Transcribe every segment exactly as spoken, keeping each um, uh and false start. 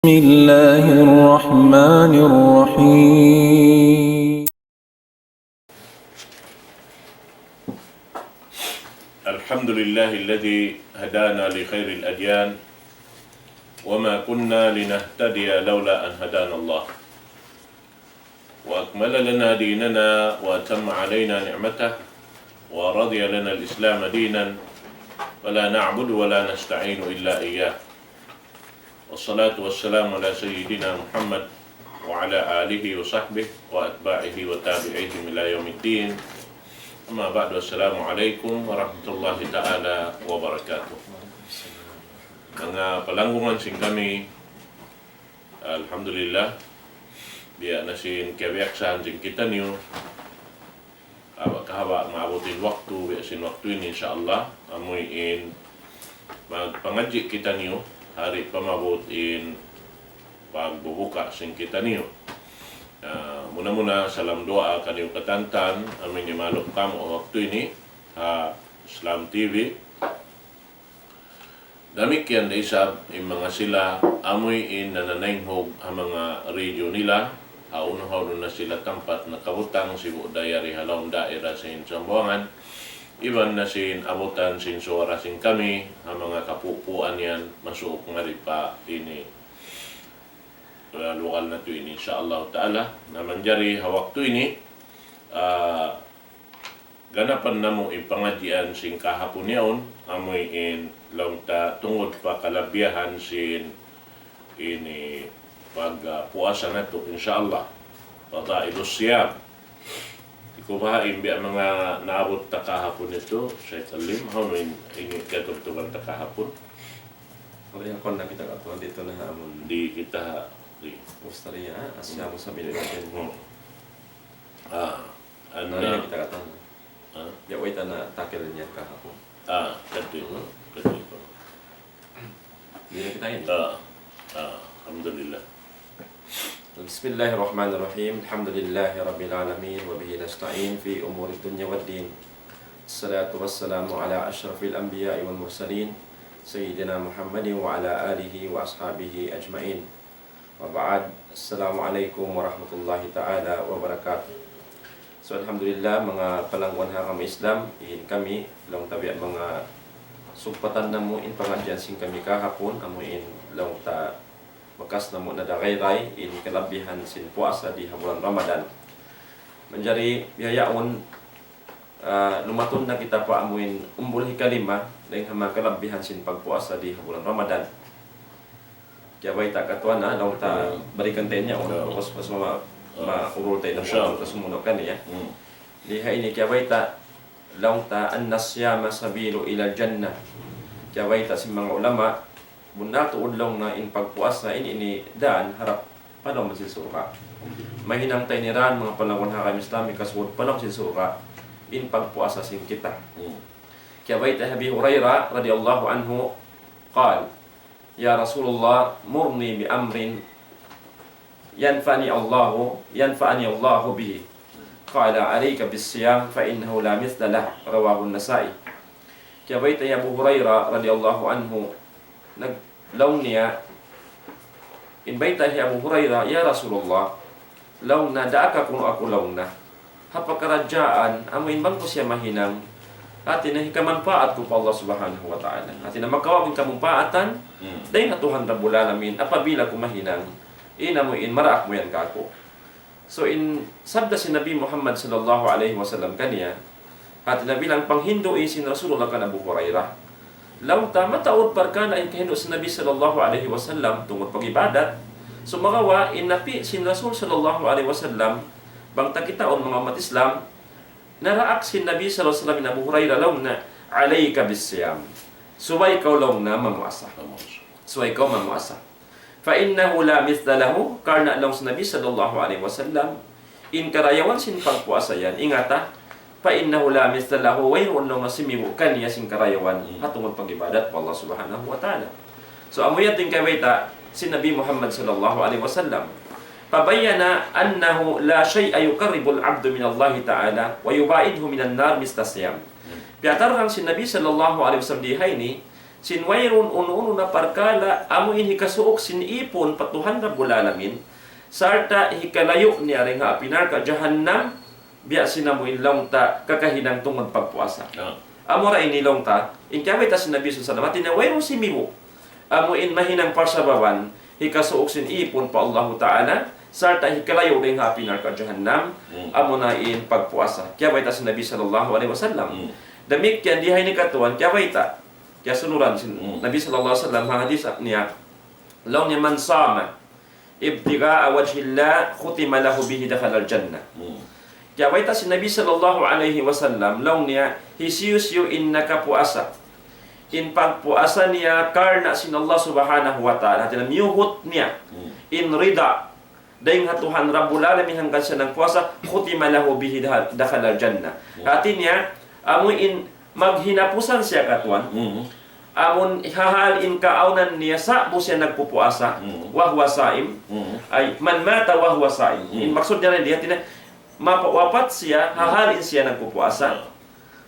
الله الرحمن الرحيم. الحمد لله الذي هدانا لخير الأديان وما كنا لنهتدي لولا أن هدانا الله وأكمل لنا ديننا وأتم علينا نعمته ورضي لنا الإسلام دينا ولا نعبد ولا نستعين إلا إياه. والصلاة والسلام على سيدنا محمد وعلى آله وصحبه وأتباعه وتابعيهم إلى يوم الدين. أما بعد، السلام عليكم ورحمة الله تعالى وبركاته. Manga palanggungan sin kami, alhamdulillah, biya' na sin kiyabiyaksahan sin kitaniyu, haba' kahaba' maabut in waktu, biya' sin waktu ini, insya Allah, amuin magpangadji' kitaniyu, hari pa maabut in pagbubuka sin kitaniyu. Ah, muna-muna, salam duwaa kaniyu katantan, amuin imalup kamu waktu ini, ha Islam T V. Damikkiyan da isab in manga sila, amuin nananaynghug ha manga radyo nila, hawnu-hawnu na sila tampat nakabutang, sibu' da yari ha lawm daira sin Sambuwangan, iban na sin abutan sin suwara sin kami, ha manga kapupuan yan, masuuk mari pa ini, ah, lugal natu' ini, insya Allah Ta'ala. Na manjari ha waktu ini, ah, ganapan namu' in pangadjian sin kahapun yaun, amuin laung ta tungud pa kalabihan sin ini pag, ah, puasa natu', insya Allah. Fadailus siyam. Di' ku baha' in biya' manga naabut ta kahapun itu, Shaykh Alim, hawnu in, ini katubtuban ta kahapun. Kalau yang kon na kita katuan dito na amun. Di' kita, di'. Ustariya, asya mo sabi na natin. Hmm. Ah, Ano na? Kita katan. Ha? Ya, wait, na tackle niya kahapon. Ah, kadi. Hmm. Kadi ko. Di' na kita ini. Ah, ah, alhamdulillah. بسم الله الرحمن الرحيم. الحمد لله رب العالمين، وبه نستعين في أمور الدنيا والدين. الصلاة والسلام على أشرف الأنبياء والمرسلين، سيدنا محمد وعلى آله وأصحابه أجمعين. Wa ba'd. Assalamu alaykum warahmatullahi ta'ala wabarakatuh. So, alhamdulillah, manga palangguan ha agama Islam, in kami, laung ta biya' manga sugpatan namu' in pangadjian sin kami kahapun, amu in laung ta bakas namu' na da gairay, in kalabihan sin puasa di ha bulan Ramadan. Manjari bihaun, ah, lumatun na kita pa amuin umbul hikalima, dayn ha manga kalabihan sin pagpuasa di ha bulan Ramadan. Kiyabayta' katuan na, laung ta balikan ta ini, un, pag'ubus, pag'ubus ma-, maurul ta ini, insya Allah, ta sumunu' kaniya. Hmm. Di ha ini kiyabayta', laung ta, أن الصيام سبيل إلى الجنة. Kiyabayta' sin manga ulama, bunnal tuud laung na in pagpuasa ini, ini dān harap pa lawm sin surga'. Mahinang ta ini dān, manga palangguan ha agama Islam, hikasud pa lawm sin surga', in pagpuasa sin kita. Hmm. Kiyabayta' hi Abi Hurairah radiyallahu anhu, قال: يا رسول الله، مرني بأمر ينفعني الله، ينفعني الله به. قال: عليك بالصيام فإنه لا مثل له. رواه النسائي. Kiyabayta' hi Abu Hurairah radiyallahu anhu, nag-, laung niya, in bayta' hi Abu Hurairah, "Ya Rasulullah," laung na, "daaka kunu' aku," laung na, "ha pakaradjaan amu in bang ku siya mahinang, hāti niya hikamanpaat ku pa Allah Subhanahu wa Ta'ala. Hāti niya makawa' aku in kamanpaatan dayn ha Tuhan Rabbul Alamin apabila ku mahinang in amu in maraak mu yan kāku'." So, in sabda sin Nabi Muhammad sallallahu alayhi wasallam kaniya, hāti niya bilang panghindu' sin Rasulullah kan Abu Hurairah. Laung ta mataud parkala' in kahindu' sin Nabi sallallahu alayhi wasallam tungud pag-ibadat. Sumagawa', in napi' sin Rasul sallallahu alayhi wasallam, bang ta kitaun manga ummat Islam, naraak sin Nabi sallallahu alayhi wasallam in Abu Hurairah laung niya, "عليك بالصيام." Subay kaw laung niya mamuasa. Subay kaw mamuasa. "فإنه لا مثل له," karna' laung sin Nabi sallallahu alayhi wasallam, in karayawan sin pagpuasa yan, ingata, "فإنه لا مثل له," wayruun laung niya simibu' kaniya sin karayawan, hmm, ha tungud pag-ibadat pa Allah Subhanahu wa Ta'ala. So, amu yadtu in kabayta' sin Nabi Muhammad sallallahu alayhi wasallam. فبين أنه لا شيء يقرب العبد من الله تعالى ويباعده من النار مثل الصيام. Hmm. Piyatarang sin Nabi sallallahu alayhi wasallam di ha ini, Sin wayruun unu-unu na parkala', amu in hikasuuk sin ipun pa Tuhan Rabbul Alamin, sarta' hikalayu' niya dayn ha api narka' jahannam, biya' sin amu in laung ta kakahinang tungud pagpuasa. Ah. Amura ini laung ta, in kiyabayta' sin Nabi sallallahu alayhi wasallam, hāti niya wayruun simibu'. Amu in mahinang parsababan, hikasuuk sin ipun pa Allahu Ta'ala, sarta' hikalayu' dayn ha api narka' jahannam, Hmm. amuna in pagpuasa. Kiyabayta' sin Nabi sallallahu alayhi wasallam. Hmm. Damikkiyan di ha ini katuan, kiyabayta'. Kiyasunuran sin Hmm. Nabi sallallahu alayhi wasallam, ha hadith niya, laung niya, من صام ابتغاء وجه الله ختم له به دخل الجنة. Hmm. Kiyabayta' sin Nabi sallallahu alayhi wasallam, laung niya, hisiyu-siyu in nakapuasa. In pagpuasa niya karna' sin Allah subhanahu wa ta'ala. Hāti niya miyuhut niya. Hmm. In rida. Dayn ha Tuhan Rabbul Alamin hangkan siya nagpuasa, ختم له به دخل الجنة. Hmm. Hāti niya, amu in maghinapusan siya katuan. Hmm. Amun hahal in kaawnan niya sa'bu siya nagpupuasa, Hmm. وهو صائم, Hmm. ay, من مات وهو صائم. Hmm. In maksud niya rin, di hāti niya, mapa-, wapat siya, Hmm. hahal in siya nagpupuasa. Hmm.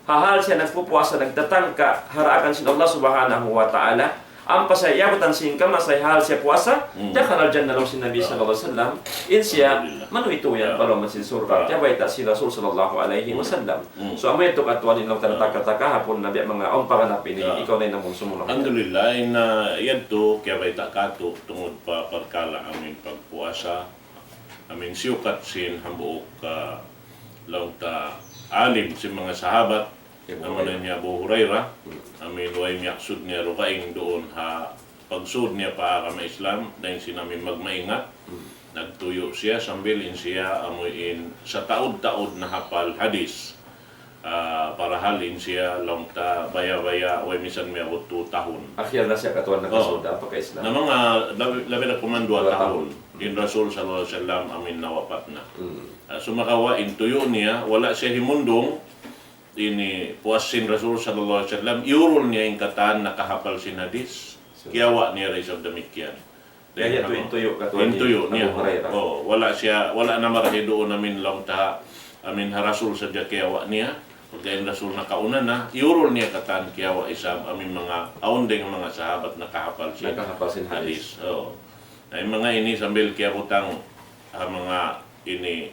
Hahal siya nagpupuasa, nagtatangka, ha daakan sin Allah subhanahu wa ta'ala. Ampa siya yabutan sin kamatay, hahal siya puasa, Hmm. دخل الجنة laung sin Nabi Hmm. sallallahu alayhi wasallam. In siya, Alhamdulillah. Manuy tuyan, Ya. pa lawm sin surga'. Ya. Kiyabayta' sin Rasul sallallahu alayhi Hmm. wasallam. Hmm. So, amu yadtu katuan in laung ta Hmm. nagtaka-taka kahapun na biya' manga awn paghanap ini, Ya. ikaw na in amun sumunu'. Alhamdulillah, in, ah, yadtu kiyabayta' katu' tungud pa parkala' amu in pagpuasa, amu in siyukat sin hambuuk, ah, laung ta alim sin manga sahabat, Ya, amu na Hurairah. Hi Abu Hurairah, Hmm. amu in way miyaksud niya dugaing duun ha pagsud niya pa agama Islam, dayn sin amu in magmaingat. Hmm. Nagtuyu' siya sambil in siya amu in sataud-taud nahapal hadith. Ah, parahal in siya laung ta baya'-baya' way misan miyabut tū tahun. Akhir na siya katuan Oh. nakasud ha pagka-Islam. Na manga labi, labi na kuman duwa Duwa tahun. tahun. In Rasul sallallahu alayhi wasallam amu in nawapat na. Hmm. Ah, sumagawa' in tuyu' niya, wala' siya himundung, ini puas sin Rasul sallallahu alayhi wasallam, iyurul niya in katan nakahapal sin hadith, So. kiyawa' niya da isab damikkiyan. Kaya Then, yadtu anu, in tuyu' katuan in tuyu' niya. Abu Hurairah. Oh, wala' siya, wala' na marahi duun amu in laung ta, amu in ha Rasul sadja kiyawa' niya. Pagka in Rasul nakauna na, iyurul niya katan kiyawa' isab amu in manga, awn dayng manga sahabat nakahapal sin Nakahapal sin hadith. hadith. Oh. Na in manga ini sambil kiyabutang, ah, manga ini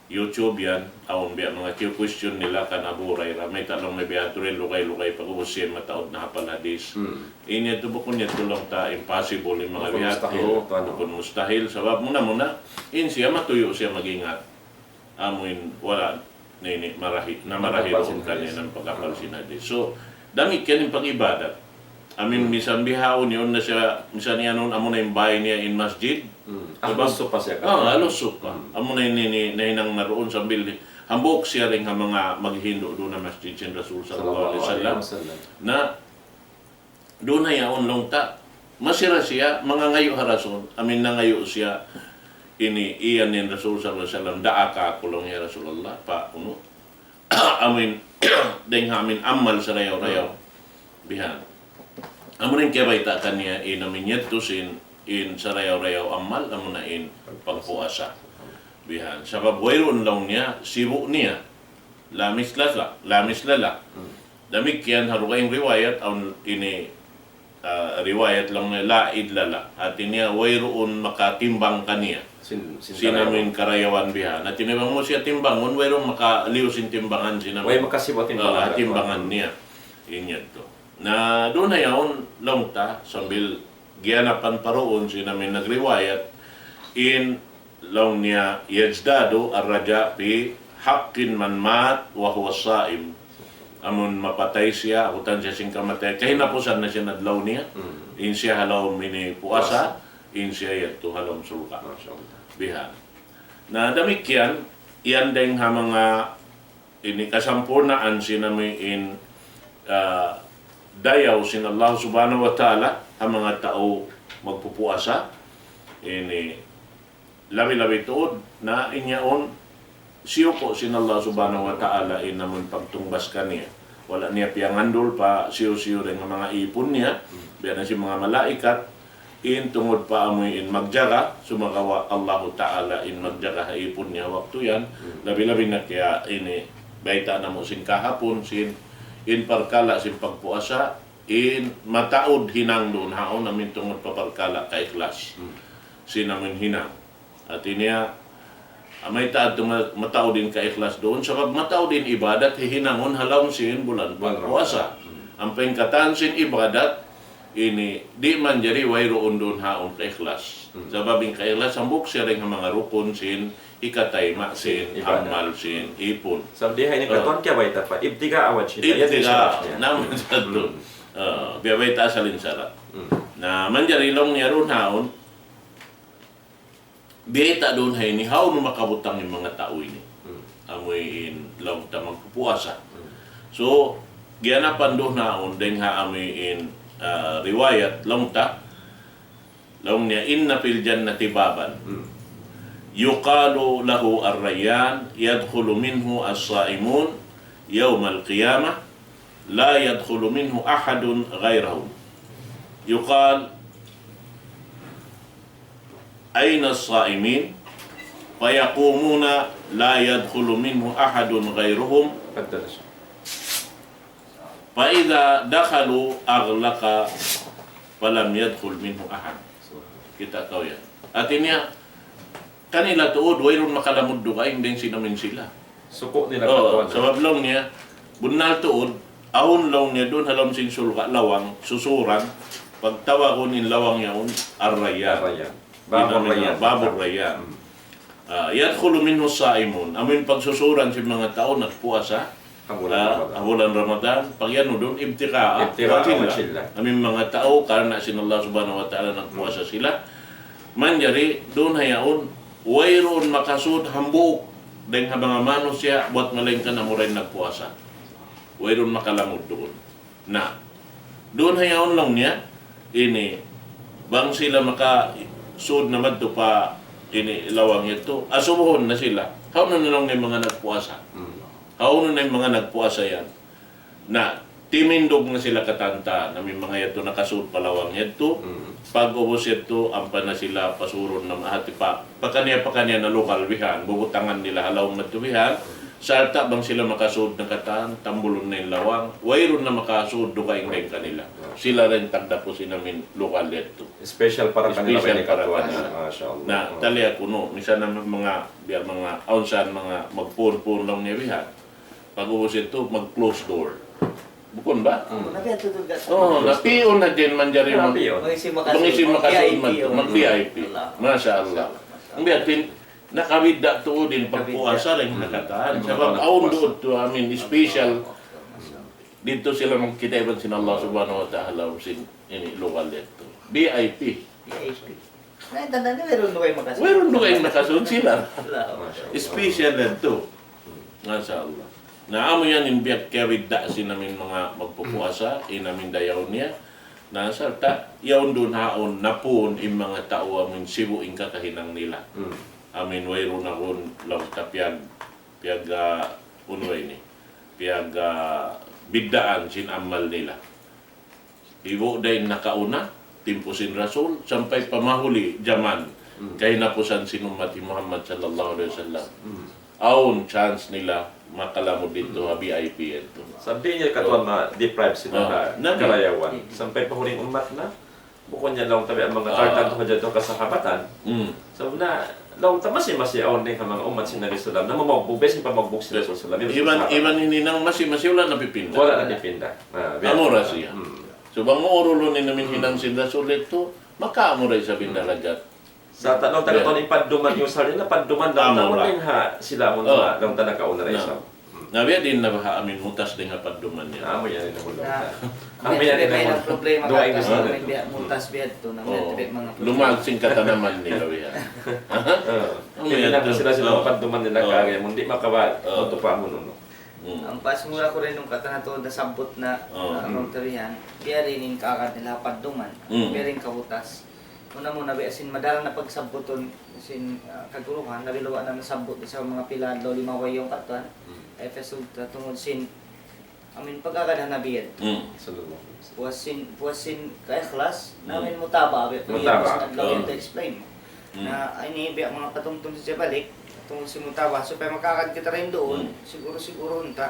YouTube yan, awn biya' manga kiyu-question nila kan Abu Hurairah, mayta' laung niya biya' hādtu lugay-lugay pag'ubus siya mataud nahapal hadith. Hmm. Ini yadtu bukun yadtu laung ta impossible in manga Bukun biya' hādtu, mustahil, tuan. bukun mustahil, sabab muna-muna, in siya matuyu' siya mag-ingat. Amu in wala' na ini marahi, na marahi Nakahapal duun sin kaniya hadith. na paghapal sin hadith. So, damikkiyan in pag-ibadat. Amu in Hmm. misan bihaun yaun na siya, misan yan nun, amu na in bāy niya in masjid. Hmm. Sabab, Alusuk pa siya, ah, katuan. alusuk pa. Hmm. Amu na in ini, nahinang na duun sambil di, hambuuk siya dayn ha manga maghindu' duun ha masjid sin Rasul sallallahu alayhi Sallallahu wasallam. alayhi wasallam. Na, duun na yaun laung ta, masi ra siya, mangangayu' ha Rasul, amu in nangayu' siya, ini, iyan in Rasul sallallahu alayhi wasallam, دعاك aku laung ya Rasulullah, pa, unu, amu in, dayng ha amu in amal sarayaw-rayaw. Hmm. Bihan. Amu in kiyabayta' kaniya, in amu in yadtu sin, in sarayaw-rayaw amal, amu na in pagpuasa. Bihan. Sabab wayruun laung niya, sibu' niya. لا مثل له، لا مثل له. Hmm. Damikkiyan ha dugaing riwayat, awn ini, ah, riwayat laung niya, لا عدل له. Hāti niya, wayruun makatimbang kaniya. Sin, sin Sin karayawan. amu in karayawan biha. Na tinimbang mu siya timbangun, wayruun makaliyu sin timbangan sin amu Way in, makasibu' timbangan ah, katuan. timbangan niya. In yadtu. Na duun na yaun laung ta, sambil giyanapan pa duun sin amu in nagriwayat, in laung niya, يزداد الرجاء في حق من مات وهو صائم. Amun mapatay siya, abutan siya sin kamatay, kahinapusan na siya adlaw niya, Hmm. in siya ha lawm ini puasa, Puasa. in siya yadtu ha lawm surga'. Masha Allah. Bihan. Na damikkiyan, yan dayng ha manga ini kasampurnaan sin amu in, ah, dayaw sin Allah Subhanahu wa Ta'ala ha manga tau magpupuasa. Ini labi-labi tuud na in yaun siyuku' sin Allah Subhanahu wa Ta'ala in amun pagtungbas kaniya. Wala' niya piyangandul pa siyu-siyu dayn ha manga ipun niya, biya' na sin manga malaikat, in tungud pa amu in magjaga, sumagawa' Allahu Ta'ala in magjaga ha ipun niya waktu yan, Hmm. labi-labi na kiya ini bayta' namu' sin kahapun, sin in parkala' sin pagpuasa, in mataud hinang duun haun amin tungud pa parkala' kaikhlas. Hmm. Sin amin hinang. Hati niya, amay taud tu ma-, mataud in kaikhlas duun, sabab mataud in ibadat hihinangun ha lawm sin bulan puasa. Hmm. Ampa in katan sin ibadat, ini di' manjari wayruun duun haun kaikhlas. Hmm. Sabab in kaikhlas, hambuuk siya dayn ha manga rukun sin hikatayma' sin amal sin ipun. Sabab di ha ini katan kiyabayta' pa, ibtiga awad siya. Ibtiga, naman sa tu. Hmm. Ah, biya' bayta' asal in sarat. Hmm. Na manjari laung niya duun haun, biyayta' duun ha ini, hawnu makabutang in manga tau ini. Hmm. Amuin laung ta magpupuasa. Hmm. So, giyanapan duun haun, dayn ha amuin, ah, riwayat laung ta, laung niya, إن في الجنة بابا. Hmm. يقال له الريان، يدخل منه الصائمون يوم القيامة، لا يدخل منه أحد غيرهم. يقال، أين الصائمين؟ فيقومون، لا يدخل منه أحد غيرهم. فإذا دخلوا أغلق فلم يدخل منه أحد. Kita' kaw yan. Hati niya, kanila tuud, wayruun makalamud dugaing dayn sin amin sila. Suku' nila katuan. Sabab laung niya, bunnal tuud, awn laung niya duun ha lawm sin surga' lawang, susuran, pagtawagun in lawang yaun, Ar-Rayyan. Ar-Rayyan. Babur Rayyan. Babur Rayyan. Hmm. Ah, يدخل منه الصائمون. Amuin pagsusuran sin manga tau nagpuasa. Ha bulan Ramadan. Ah, ha bulan Ramadan, pag yan duun, ابتغاء وجه الله. Amuin manga tau, karna' sin Allah Subhanahu wa Ta'ala nagpuasa sila. Manjari, duun ha yaun, wayruun makasud hambuuk dayn ha manga manusiya', buwat malaingkan amura in nagpuasa. Wayruun makalamud duun. Na, duun ha yaun laung niya, ini, bang sila makasud na madtu pa ini lawang yadtu, asubuhun na sila. Hawnu na laung niya manga nagpuasa. Hmm. Hawnu na in manga nagpuasa yan. Na, timindug na sila katan-katan, amuin manga yadtu nakasud pa lawang yadtu, hmm, pag-ubus yadtu, ampa na sila pasurun na mahati pa pakaniya-pakaniya na lugal bihan, bubutangan nila ha lawm madtu bihan, sarta' bang sila makasud na katan, tambulun na in lawang, wayruun na makasud dugaing dayn kanila. Sila ra in tagdapu sin amuin lugal yadtu. Special para kanila. Special para kanila. Masha Allah. Na, hmm, taliya kunu', misan na manga, biya' manga, awn sa manga magpuun-puun laung niya bihan. Pag-ubus yadtu, mag-close door. Bukun ba? Hmm. Nabiya' tuud ka. Oh, napiun na din manjari mag-, mag-isim makasud, mag-V I P, mag-V I P. Allah. Masha Allah. Masha Allah. Ang biya' tin, nakabidda' tuud in pagpuasa dayn ha katan. Sabab awn duun tu, amuin special. Didtu sila magkita' iban sin Allah Subhanahu wa Ta'ala, sin ini lugal yadtu. V I P. V I P. Na, in tanda' niya, wayruun dugaing makasud. Wayruun dugaing makasud sila. Allah. Special yadtu. Masha Allah. Na amu yan in biya' kiyabidda' sin amuin manga magpupuasa, in amuin dayaw niya. Na sarta', yaun duun haun, napun in manga tau amuin sibu' in kakahinang nila. Hmm. Amuin wayruun na kun laung ta piyag, piyag, ah, unu ini. Piyag, ah, biddaan sin amal nila. Ibu da in nakauna, timpu sin Rasul, sampay pa mahuli jaman, hmm, kahinapusan sin ummat hi Muhammad sallallahu alayhi wasallam. Hmm. Awn chance nila makalamud didtu, hmm, ha V I P yadtu. Sabab di' niya katuan, oh, ma-deprive sila, oh, ha, Nabi, karayawan. Sampay pa huling ummat na, bukun niya laung tabi' manga, ah, tartantu hadja tu kasahabatan. Hmm. Sabab na, laung ta masi-masi awn dayn ha manga ummat sin Nabi sallam, na mamagbug, biya' sin pamagbug sin Rasul sallam. Iban, iban ini nang masi-masi wala' napipinda. Wala' napipinda. Ah, biya'. Amura siya. Hmm. So, bang maurulun in amuin hinang sin Rasul yadtu, makaamura isab in darajat. Sa' ta-, laung ta katuan in padduman niyu sa' na padduman, laung ta amun dayn ha sila amun, oh, laung ta nakauna ra isab. Na biya' diin na baha' amuin mutas dayn ha padduman niya. Amu yan in nahulog na. Amu yan in nahulog. Problema duwa ka sa' amuin biya' mutas biya' tu, na biya' manga problema. Lumag sin katanaman nila biya'. Amu yan. Sila, sila padduman nila kagaya, mun di' makabal, oh, mutu pa amun unu. Hmm. Ampa simula ku rin nung katan na tu, nasabbut na, oh, ah, hmm, kung tabihan, biya' rin in kaagad nila padduman, hmm, biya' rin kabutas. Muna-muna, biya' sin madalang na pagsabbutun sin, ah, kaguruhan, labi-labi na nasabbut sa manga pila adlaw, lima wayong katuan. Hmm. Ay, fasul, tungud sin, amuin pag-agad ha Nabi yadtu. Hmm. Sallallahu alayhi wasallam. Puas sin, puas sin kaikhlas, hmm, na amuin mutaba', biya' sin adlaw yadtu explain. Hmm. Na, ini, biya' manga patumtum sa balik, tungud sin mutaba', supaya makaagad kita rin duun, hmm, siguru-siguru unta.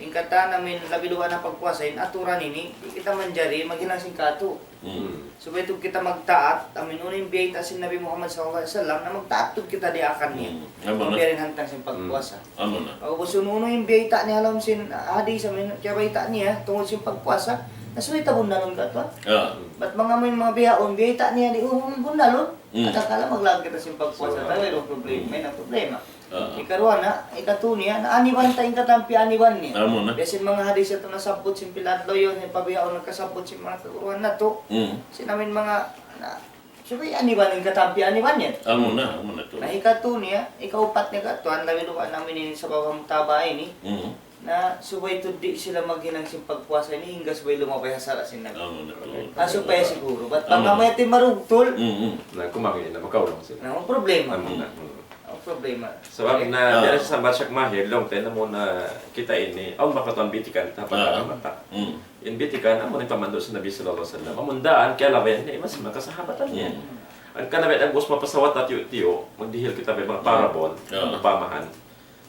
In katan amin labi luba na pagpuasa, in aturan ini, di' kita manjari maghinang sin katu'. Hmm. Subay tuud kita magtaat, amin unu in biyayta' sin Nabi Muhammad sallallahu alayhi wasallam, na magtaat tuud kita diyaak kaniya. Hmm. Amu na. Biya' diin hantang sin pagpuasa. Amu na. Pag'ubus unu-unu in biyayta' niya ha lawm sin hadis, amin kiyabayta' niya, tungud sin pagpuasa, na subay ta bunnalun katu'. Ah. Bat manga amin manga bihaun, biyayta' niya di', um, bunnalun. Hmm. Adakala maglawag kita sin pagpuasa, tayo, wayruun problema, wayruun problema. Ah. Ikaruwa na, ikatu niya, na aniban ta in katan piyaaniban niya. Amu na. Biya' sin manga hadis yadtu nasabbut sin pila adlaw yaun, in pabihaun nakasabbut sin manga kaguruhan natu'. Mm. Sin amin manga, na, subay aniban in katan piyaaniban niya. Amu na, amu na tuud. Na hikatu niya, ikaupat niya katan, labi luba na amin ini sabab ha mutaba' ini. Mm. Na subay tuud di' sila maghinang sin pagpuasa ini hangga subay lumabay ha sara' sin Nabi. Amu na tuud. Ah, supaya siguru. Bat amu na. Pagka mayta' marugtul. Mm, mm. Na kumangi na, makaulung sila. Na, problema. Amu na. Mm. Awn problema. Sabab na, ah, biya' sin sambat Sheikh Mahir, laung ta, amu na kita ini, awn ba katan bitikan ta, ah, pagkakamata. Hmm. In bitikan, amu na in pamandu' sin Nabi sallallahu alayhi wasallam. Amu in daan, kiyalabayan niya, mas manga kasahabatan niya. Hmm. Hangkan na biya' ubus mapasawat ta tiyu'-tiyu', magdihil kita biya' manga, ah, parable, ah, upamahan.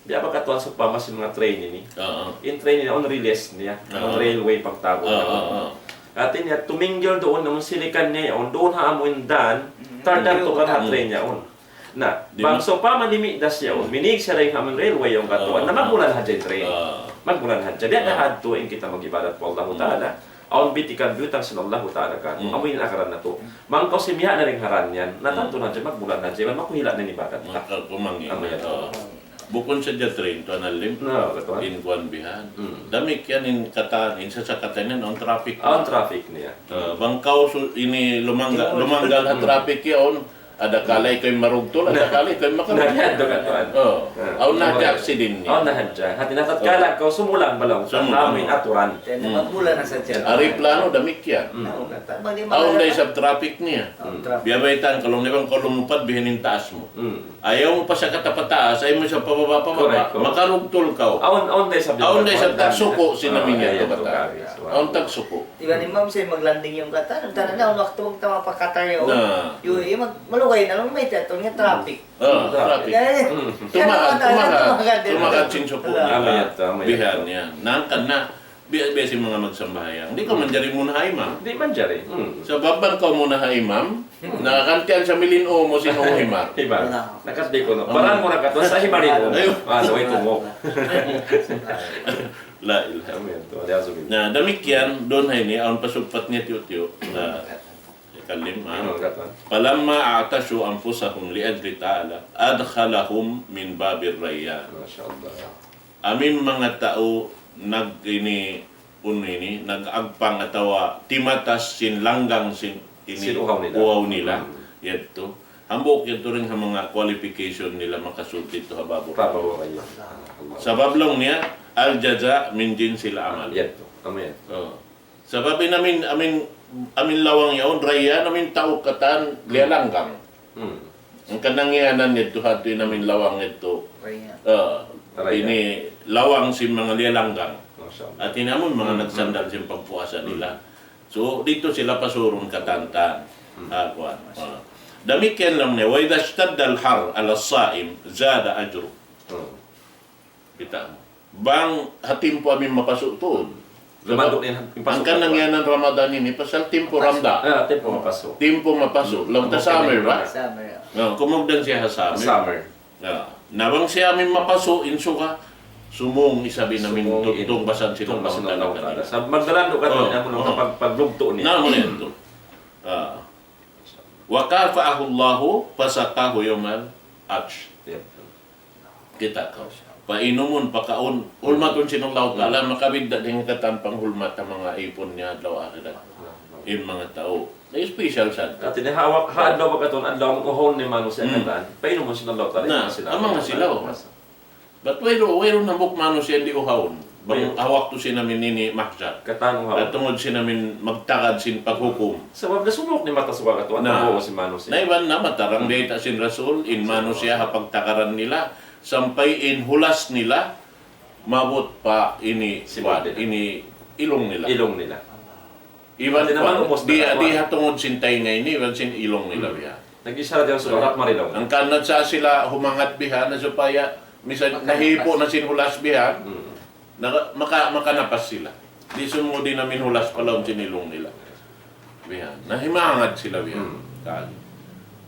Biya' ba katan sawpama sin manga train ini. Ah, ah. In train ini, awn relays niya, ah, awn railway pagtawagun. Ah, ah, ah. Hati niya, tuminggil duun, amu in silikan niya, awn duun ha amu in daan, hmm, tardang tukan ha train niya, awn. Na, di' bang ma- sawpama limidas yaun, minīg siya dayn ha amun railway yaun katu', ah, na magmula na hadja in train. Ah. Magmula na hadja. Biya' na, ah, hadtu in kita mag-ibadat pa Allahu, hmm, Ta'ala. Awn bitikan biyutang sin Allahu Ta'ala katu'. Hmm. Amu in akaran natu'. Bang kaw simiha' na dayn ha daan yan, na, hmm, tantu na hadja, magmula na hadja, iban makuhila' na in ibadat. Maka kumangi'. Amu yan. Ah. Bukun sadja train, Tuan Alim. Na, katu'. In kuwan bihan. Hmm. Damikkiyan in katan, in sasakatan yan, awn traffic. Awn traffic niya. Ah, bang kaw su-, ini lumangga-, lumanggal ha traffic yaun, adakala ikaw in marugtul, adakala ikaw in makarugtul. Na, na, na, na. Oh. Ah. Awn na hadja aksidente. Awn na hadja. Hati niya tatkala kaw sumulang balaw, sumulang, amu in aturan. Then, hmm, magmula na sadja. Aeroplano, damikkiyan. Hmm. Awn na, awn da isab traffic niya. Awn traffic. Biya' baytaan, kalu niya bang kaw lumupad, bihaini in taas mu. Hmm. Ayaw mu pa siya kata pataas, ayaw mu siya pababa', pababa'. Correct, correct. Makarugtul kaw. Awn, awn da isab, awn da isab tagsuku' sin amin yan, yan, kata. Awn tagsuku'. Iban imam siya maglanding yaun katan, tana na, waktu magtama pa Qatar yaun. Na. Yu, yu, mag-, malugay na, mayta' tuud in traffic. Ah, traffic. Kaya, hmm, tumakan, tumakan, tumakan sin suku' niya. Amu yan, amu yan. Bihan niya. Hangkan na, biya', biya' sin manga magsambahayang. Di' kaw manjari muna ha imam. Di' manjari. Hmm. Sabab bang kaw muna ha imam, na kantian sa milin u mu sin u himar. Himar. Nakat di' ku, no. Baran mu na katu', sa himar ini. Ayun. Ah, so ito mo. La ilaha. Amu yan, tuud. Wal iyadhu billah. Na, damikkiyan, duun ha ini, awn pasugpat niya tiyu'-tiyu'. Na, ikalima. Ano, katan? فلما أعطشوا أنفسهم لأجل تعالى أدخلهم من باب الريان. Masha Allah. Amu in manga tau nag-, ini, unu ini, nag-agpang atawa timatas sin langgang sin ini, sin uhaw nila. Uhaw nila. Hmm. Yadtu. Hambuuk yadtu dayn ha manga qualification nila makasud didtu ha Babur Rayyan. Babur Rayyan. Sabab laung niya, الجزاء من جنس العمل. Yadtu. Amu yan. Oh. Sabab in amin, amin, amin lawang yaun, Rayyan, amin tau katan, hmm, liyalanggang. Hmm. Hangkan nangiyanan yadtu hadtu in amin lawang yadtu. Rayyan. Ah, Rayyan. Ini lawang sin manga liyalanggang. Masha Allah. Hati niya amun manga, hmm, nagsandal sin pagpuasa nila. Hmm. So, didtu sila pasurun katan-katan. Hmm. Ah, kuwan. Ah. Damikkiyan laung niya, وإذا اشتد الحر على الصائم زاد أجره. Hmm. Kita' mu. Bang ha timpu amin mapasu' tuud. Sabab, hangkan nangiyanan Ramadan ini, pasal timpu ramda. Ah, timpu mapasu'. Timpu mapasu'. Hmm. Laung ta summer ba? Summer, ya. Na, kumugdan siya ha summer. Summer. Ya. Na bang siya amin mapasu', in suga, sumūng isab in amin tungbasan sin Allahu Ta'ala. Sabab magdalandu' katan, oh, amun, oh, pag-, paglugtu' niya. Na, amu na yan tuud. Ah. وكافأه الله فسقاه يوم العطش. Yep. Kita' kaw. Painumun, pakaun. Hulmatun sin Allahu Ta'ala, hmm, makabidda' dayn ha katan panghulmat ha manga ipun niya adlaw akhirat. In manga tau. Na special sad. Hati niya, ha, ha adlaw ba katan, adlaw amun uhawun in manusiya', hmm, katan. Painumun sin Allahu Ta'ala, na, in manga silaw. Amu in manga silaw. Bat wayruun, wayruun hambuuk manusiya' di' uhawun. Bang, wayruun, ha waktu sin amin ini mahsar. Katan uhawun. At tungud sin amin magtagad sin paghukum. Sabab nasuuk in mata suga katan, na, na, sin manusiya'. Na iban na matarang, hmm, bayta' sin Rasul, in manusiya' ha pagtakaran nila, sampay in hulas nila, maabut pa ini, sin kuwan, ini ilung nila. Ilung nila. Iban hati niya kuwan, ubus na, di' ha tungud sin taynga ini, iban sin ilung nila, hmm, biya'. Nag-isara dayn ha suga, hmm, marilaw. Hangkan na sa sila humangat biya' na supaya, misan nahipu' na sin hulas biya'. Hmm. Naka-, maka-, makanapas sila. Di' sumudi namin hulas pa lawm sin ilung nila. Bihan. Nahimangad sila bihan. Hmm. Kag.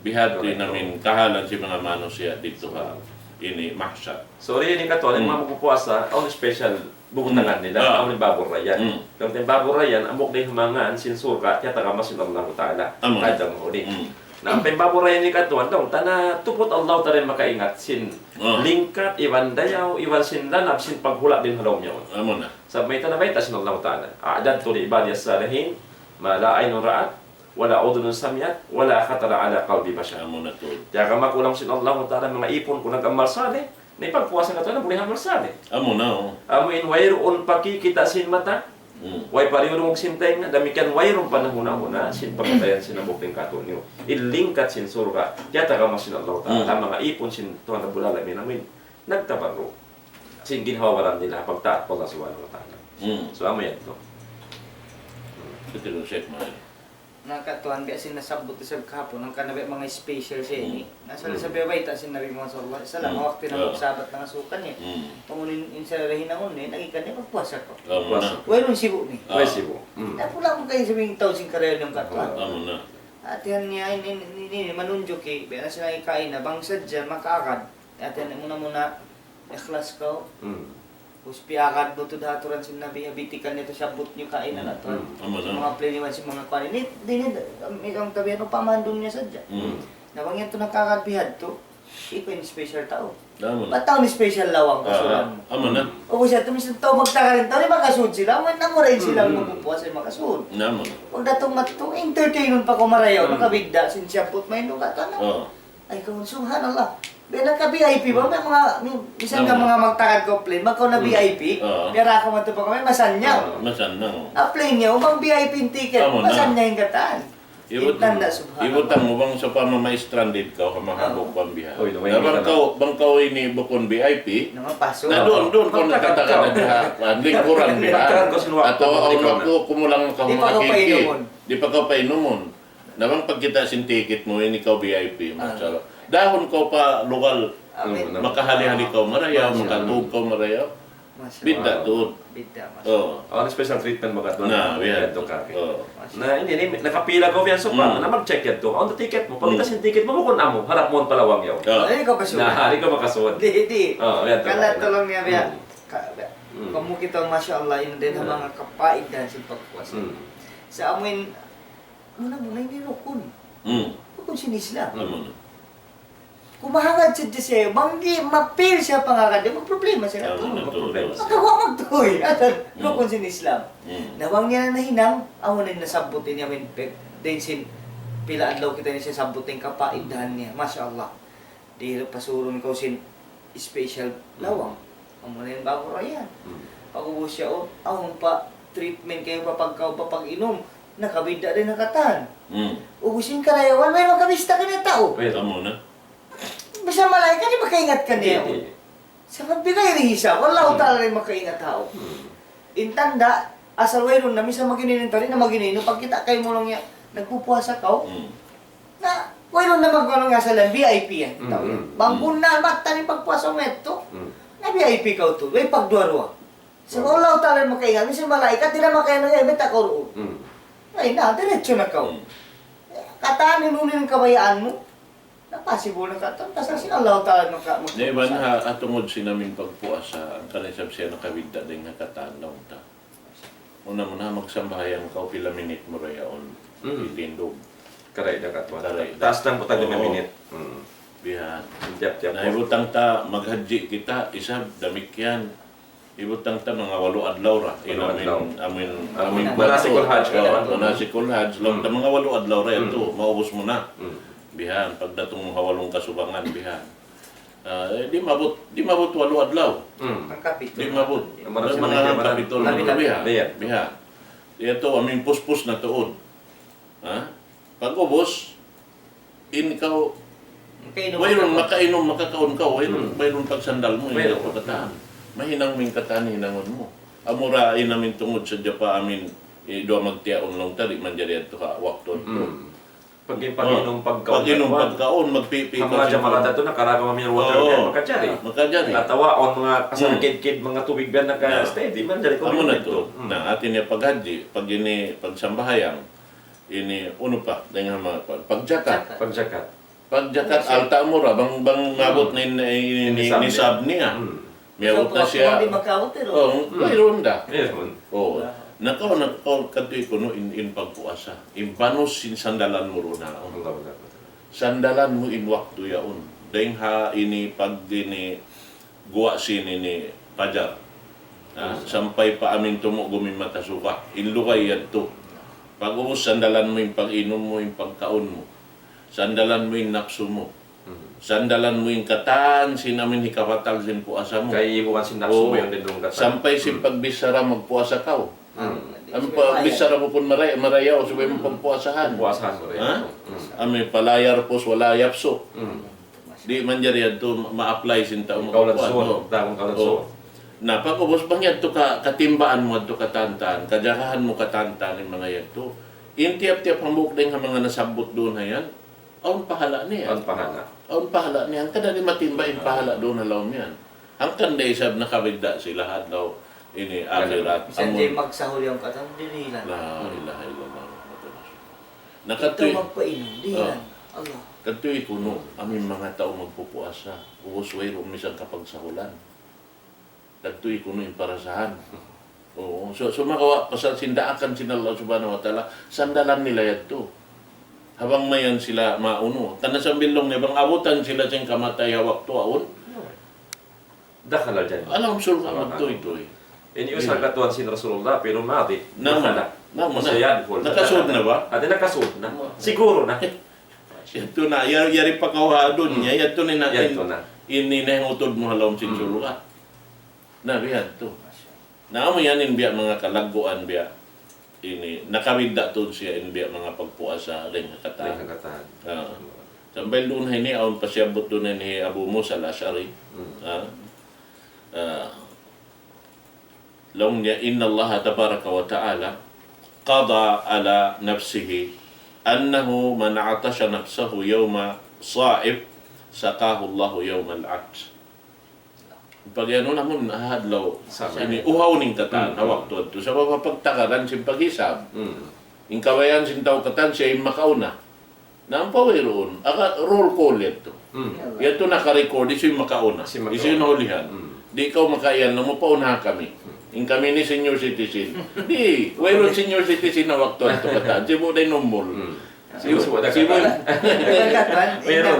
Bihadtu in amin kahalan sin manga manusiya' didtu ha ini mahsar. So, ini katuan, in manga magpupuasa, awn special butangan nila, awn in Babur Rayyan. Hmm. Laung ta in Babur Rayyan, hambuuk da in manga sin surga', tiyatagama sin Allahu Ta'ala. Amun. Kada mahuli. Hmm. Na, ampa in Babur Rayyan ini katuan, laung ta na tuput Allahu Ta'ala in makaingat sin lingkat, iban dayaw, iban sin lanab, sin paghula' dayn ha lawm yaun. Amun na. Sabab mayta' nabayta' sin Allahu Ta'ala, أعددت لعبادي الصالحين ما لا عين رأت ولا أذن سمعت ولا خطر على قلب بشر. Amun na tuud. Kaya kamakula' sin Allahu Ta'ala, manga ipun ku nag-amal salih, na in pagpuasa katuan, buli ha amal salih. Amun na, oh. Amu in wayruun pa kikita' sin mata, hmm, way pa diyungug sin tenga', damikkiyan wayruun pa nahuna-huna sin pagkatayan sin hambuuk dayn katu'niyu. In lingkat sin surga', tiyatagama sin Allahu Ta'ala, hmm, manga ipun sin Tuhan Rabbul Alamin, amu in nagtabarru' sin ginhawa-baran nila ha pagtaat pa Allah Subhanahu wa Ta'ala. Hmm. So, amu yan tuud. Betul, Sheikh Mahal. Na katuan, biya' sin nasabbut isab kahapun, hangkan na biya' manga special siya ini. Hmm. Na sa' sabi bayta' sin Nabi Muhammad sallallahu alayhi wasallam, hmm, waktu na magsabat na ngasukan niya. Hmm. Pamunin in sa hinangun niya, nagikan niya, magpuasa kaw. Ah, puasa. Wayruun sibu' niya. Ah. Way sibu'. Hmm. Na pula mu kayu sabi in tau sin karayawan niya katuan. Ah, muna. Hatihan niya, ini, ini, ini, manunjuk, eh, biya' na sila ikain na, bang sadja makaagad. Hatihan niya, muna-muna, ikhlas kaw. Hmm. Ubus piyagad mu tuud ha aturan sin Nabi, ha bitikan niya tuud, sabbut niyu kaina na tuud. Hmm. Amu na. Sin manga pleniwan, sin manga kuwan. Ini, di' ini, ang tabihan, upamahan dunya sadja. Hmm. Na bang yan tuud nakagad bihadtu, ikaw in special tau. Amu na. Bat tau in special lawang kasulan mu. Amu na. Ubus yadtu, misan tau magtagaran tau, di' makasud sila, amu na mura in sila magpupuasa, di' makasud. Amu na. Pagdatung madtu, entertainun pa kaw marayaw, nakabidda', sin sabbut, mainu ka, tana. Oh. Ay, kaw, subhanallah. Biya' na ka V I P ba? May manga, mi-, misan ka manga magtagad ka plane, bang kaw na V I P, biya' ra ka madtu pa kami, masannyang. Ah, masannyang. Ha plane niya, bang V I P in ticket, masannyang in katan. Ibutang mu bang sawpama ma-stranded kaw, ha mahabuk pa biya'. Na bang kaw, bang kaw ini bukun V I P, na duun, duun kaw nakatagad na diha, lingkuran biya'. Atawa awn aku, kumulang kaw ha manga kiki. Di' pa kaw painumun. Na bang pagkita' sin ticket mu, ini kaw V I P, masha Allah. Dahun kaw pa lugal, makahali-hali kaw marayaw, makatug kaw marayaw. Masha Allah. Bidda' tuud. Bidda', masha Allah. Oh. Awn special treatment maka tuud. Na, biya' yan tuud. Oh. Na, ini, ini, nakapila kaw biya' sa pa, na mag-check yan tuud. Awn ticket mu, pagkita' sin ticket mu, bukun amu, harap mu pa lawang yaun. Oh. Ay, ikaw pa sud. Na, ikaw makasud. Di', di'. Oh, yan tuud. Kana tolong niya biya'. Ka-, biya'. Kamu kita, masha Allah, in dayn ha manga kapaidahan sin pagpuasa. Sa' amuin, muna-muna ini rukun. Hmm. Rukun sin Islam. Amu na. Kumahagad sadja siya, bang di' ma-fail siya pangagad, di' magproblema siya. Amu na tuud. Makawa' magtuy. Atan, rukun sin Islam. Hmm. Na bang niya nahinang, amu na in nasabbut ini, amin, pe-, dayn sin pila adlaw kita ini siya sabbut in kapaidahan niya. Masha Allah. Di' pasurun kaw sin special lawang. Amu na in Babur Rayyan. Pag-ubus siya, oh, awn pa treatment kayu pa pagkaun pa pag-inum. Nakabidda' da in ha katan. Ubus in karayawan, way makabista kaniya tau. Amu na. Bisan malaikat, di' makaingat kaniya. Sabab bigay ri hisab. Allahu Ta'ala in makaingat tau. In tanda', asal wayruun na, misan mag-inu-inu in tau, di' na mag-inu-inu, pagkita' kaymu laung niya, nagpupuasa kaw. Na, wayruun na mag-inu-inu, asal yan, V I P yan. Bang bunnal, mattan in pagpuasa mu yadtu, na V I P kaw tuud, way pagduwa-ruwa. Sabab Allahu Ta'ala in makaingat, misan malaikat, di' na makaingat, eh, bata' kaw duun. Ay na, diretso na kaw. Katan in unu in kabayaan mu. Na possible na katan, pasal sin Allah Ta'ala maka-, maka-, na iban ha, ha tungud sin amin pagpuasa, hangkan isab siya nakabidda' dayn ha katan, laung ta. Muna-muna, magsambahayang kaw, pila minit mu ra yaun itindug. Karay da katan. Karay da. Taas lang po tayo na minit. Bihan. Tiyap-tiyap. Na ibutang ta, maghajji kita, isab, damikkiyan. Ibutang ta manga walu adlaw ra. Walu adlaw. In amin, amin, amin manasikul hajj, oh, manasikul hajj. Laung ta manga walu adlaw ra yadtu, maubus mu na. Bihan, pagdatung mu ha walung kasubangan, bihan. Ah, eh, di' maabut, di' maabut walu adlaw. Di' maabut. Manga hangkapitul na bihan. Bihan. Yadtu, amin puspus na tuud. Ha? Pag-ubus, in kaw, wayruun makainum, makakaun kaw, wayruun, wayruun pagsandal mu, wayruun pagkatan. Mahinang mu in katan hinangun mu. Amura in amin tungud sadja pa amin, eh, duwa magtiyaun laung ta, di' manjari yadtu ha waktu yadtu. Pag-, pag-inum, pagkaun, pag-inum, pagkaun, magpipi', ha manga jamarat yadtu, nakaragam mineral water yan, makajari. Makajari. Atawa awn manga kasakit-kit, manga tubig biya' yan naka-steady, manjari. Amu na tuud. Na, hati niya paghajji, pag ini, pagsambahayang, ini, unu pa, dayn ha manga, pag-, pagjakat. Pagjakat. Pagjakat, alta' mu ra, bang, bang maabut na in, in, in, nisab niya. Miyabut na siya. Di' makaut, eh, no? Oh, wayruun da. Wayruun. Oh. Nakaw, nakaw, kadtu kunu' in, in pagpuasa. In banus sin sandalan mu duun. Allahu Akbar. Sandalan mu in waktu yaun. Dayn ha ini pag ini guwa' sin ini pajar. Ah, sampay pa amin tumu' gumi mata suga. In lugay yadtu. Pag-ubus sandalan mu in pag-inum mu, in pagkaun mu. Sandalan mu in napsu mu. Sandalan mu in katan sin amin hikabatal sin puasa mu. Kay ibukan sin napsu mu yan din duun katan. Sampay sin pagbichara magpuasa kaw. Amin pagbichara mu pun maray-, marayaw subay mu pagpuasahan. Pagpuasahan, marayaw. Ha? Amin pala yarfus wala yafsuq. Di' manjari yadtu ma-, ma-apply sin tau magpuasa. Kaw lang suwat, no? Dagun kaw lang suwat. Na, pag-ubus bang yadtu ka, katimbaan mu yadtu katantan, kajagahan mu katantan in manga yadtu. In tiyap-tiyap hambuuk dayn ha manga nasabbut duun ha yan, awn pahala' niya. Awn pahala'. Awn pahala' niya. Hangkan di' matimba in pahala' duun ha lawm yan. Hangkan da isab nakabidda' sila ha adlaw ini akhirat. Misan di' magsahur yan katan, dili lang. La ilaha illallah Muhammadur Rasulullah. Na kadtu magpainum, dili lang. Allah. Kadtu kunu', amin manga tau magpupuasa. Ubus wayruun misan kapagsahulan. Kadtu kunu' in parasahan. Oo, so, sumagawa' pasal sin daakan sin Allah Subhanahu wa Ta'ala, sandalan nila yadtu. Ha bang mayan sila maunu. Tan na sambil laung niya bang abutan sila sin kamatay ha waktu yaun. Dakhala al-jannah. Alam surga' magtuytuy. Ini usal katuan sin Rasulullah, pero mati. Namu na. Namu na. Sayadkhul. Nakasud na ba? Hati nakasud na. Siguro na. Yadtu na, ya-, yari pa kaw ha dunya, yadtu na in, in, in, in utud mu ha lawm sin surga'. Na, biya' yadtu. Na, amu yan in biya' manga kalagguan biya'. Ini, nakabidda' tuud siya in biya' manga pagpuasa dayn ha katan. Dayn ha katan. Ah. Sampay duun ha ini, awn pa siyabbut duun ha ini hi Abu Musa al-Ash'ari. Ah. Ah. Laung niya, إن الله تبارك وتعالى قضى على نفسه أنه من عطش نفسه يوم صائف سقاه الله يوم العطش. Pag-anu namun, ha adlaw ini, uhaw in katan, ha waktu yadtu. Sabab pagtakaran sin paghisab. In kabayaan sin tau katan, siya in makauna. Na ampa wayruun, aka roll call yadtu. Yadtu naka-record, hisiyu in makauna. Hisiyu in nahulihan. Di' kaw makaiyan, laung mu paunaha kami. In kami ini senior citizen. Di', wayruun senior citizen ha waktu yadtu katan. Sibu' da in umul. Sibu', sibu'. Wayruun.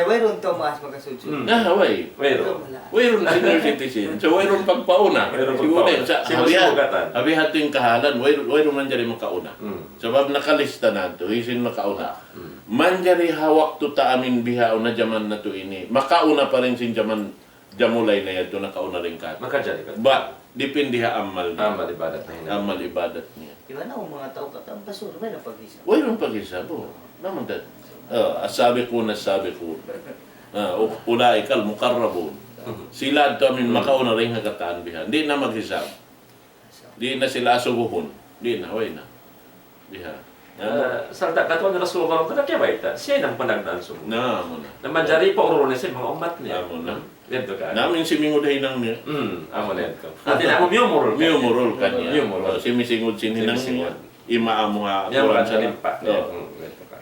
Wayruun tumaas makasudsud. Na, way. Wayruun. Wayruun senior citizen. So, wayruun pagpauna. Wayruun pagpauna. Sibu' da in sa-, habihat in kahalan, wayruun, wayruun manjari makauna. Sabab nakalista na yadtu, hisiyu in makauna. Manjari ha waktu ta amin bihaun ha jaman natu' ini. Makauna pa rin sin jaman jamulay na yadtu, nakauna rin katu'. Makajari katu'. Ba, dipindi ha amal niya. Amal ibadat na hinang. Amal ibadat niya. Di' ba na, manga tau katan basura, wayruun paghisab. Wayruun paghisab, oh. Naman dat. Ah, السابقون السابقون. Ah, u-, أولئك المقربون. Sila yadtu amin makauna rin ha katan bihan. Di' na maghisab. Di' na sila asubuhun. Di' na, way na. Biha. Ah, sarta' katuan Rasulullah, kada kiyabayta'. Siya in panagnaan subu. Na, amu na. Na manjari pa ururun siya manga ummat niya. Amu na. Yadtu ka. Na amin simingud ha hinang niya. Hmm, amu na yadtu. Hati na amu miyumurul kaniya. Miyumurul kaniya. Miyumurul. Oh, simisingud sin hinang niya. Simisingud. Ima amu ha Quran sana. Miyamagad sa limpa niya. Oh. Hmm, yadtu ka.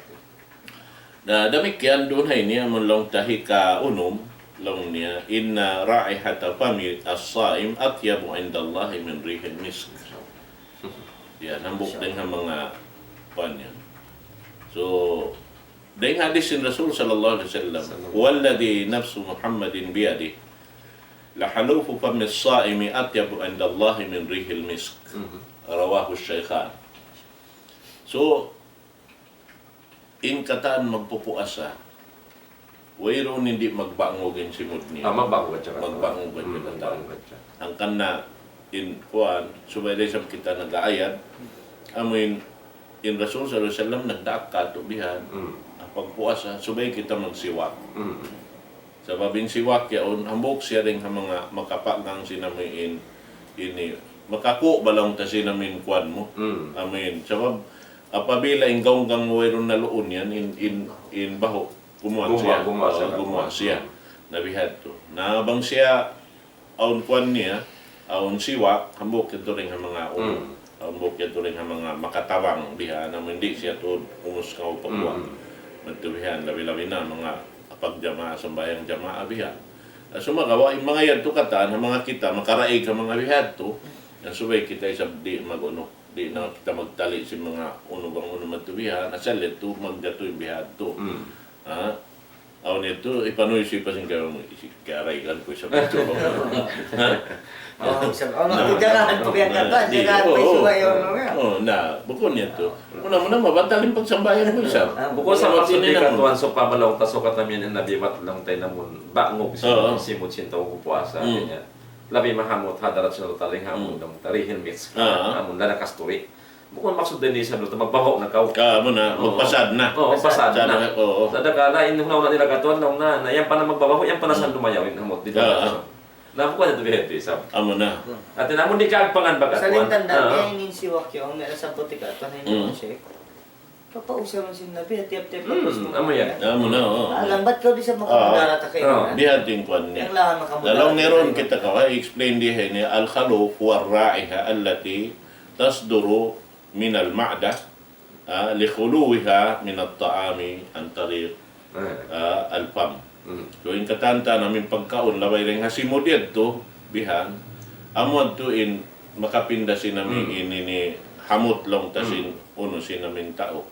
Na damikkiyan duun ha ini, amun laung ta hikaunum, laung niya, إن رائحة فم الصائم أطيب عند الله من ريح المسك. Ya, hambuuk dayn ha manga kuwan yan. So, dayn ha hadith sin Rasul sallallahu alayhi wasallam, والذي نفس محمد بيده لخلوف فم الصائم أطيب عند الله من ريح المسك. رواه الشيخان. So, in katan magpupuasa, wayruun in di' magbangug in simud niya. Ah, magbangug hadja. Magbangug hadja katan. Hmm, magbangug hadja. Hangkan na in kuwan, subay da isab kita nag-aayad. Amu in, in Rasul sallallahu alayhi wasallam nagdaak katu' bihan. Hmm. Pagpuasa, subay kita magsiwak. Hmm. Sabab in siwak yaun, hambuuk siya dayn ha manga makapagang sin amuin, ini, makaku' ba laung ta sin amuin kuwan mu. Mm. Amuin. Sabab, apabila in gaung-gaung wayruun na luun yan, in, in, in bahu', gumuwa' siya. Gumuwa' siya. Na bihadtu. Na bang siya awn kuwan niya, awn siwak, hambuuk yadtu dayn ha manga unu. Hambuuk yadtu dayn ha manga makatabang biha, na amu in di' siya tuud umus kaw pagwa. Madtu biha, labi-labi na manga pagjamaa, sambahayang jamaa biha. Na sumagawa', in manga yadtu katan, ha manga kita, makaraig ha manga bihadtu, na subay kita isab di' mag-unu, di' na kita magtali' sin manga unu bang unu madtu biha, na asal yadtu magjatu in bihadtu. Ha? Awn yadtu, ipanuysuy pa sin kaya, isi-, kaya raigan ku isab yadtu. Ha? Oh, isab. Oh, na, na, na, na, bukun yadtu. Muna-muna, mabatal in pagsambahayang ku isab. Bukun sa maksud ini naman. Katuan, sawpama laung ta, sukat amin in Nabi, bat laung ta in amun bangug sin, simud sin tau puasa niya. Labi mahamut hadarat sin Allah Ta'ala, amun dayn ha tarihin miks, amun la nakasturi. Bukun maksud dayn isab laung ta magbabahu' na kaw. Ah, amu na, magpasad na. Oo, magpasad na. Sa' dakala', in huna-huna nila katuan, laung na, na yan pa na magbabahu', yan pa na sa lumayaw, in hamut, di' na. Na bukun yadtu biya' hādtu isab. Amu na. Hāti niya amun di' kaagpangan ba katuan. Sa' in tanda' niya, in siwak yaun, may nagsabbut katuan, in Sheikh. Papausa man sin Nabi, tiyap-tiyap. Hmm, amu yan. Amu na, oo. Lambat kaw di' sa makamudarat kaw. Biya' hādtu in kuwan niya. Laung niya duun kita kaw, explain di ha ini, الخلوف هو الرائحة التي تصدر من المعدة، ah, لخلوها من الطعام عن طريق, ah, الفم. So, in katan-katan amu in pagkaun, labay dayn ha simud yadtu, bihan, amu yadtu in makapinda sin amu in ini hamut laung ta sin unu sin amu in tau.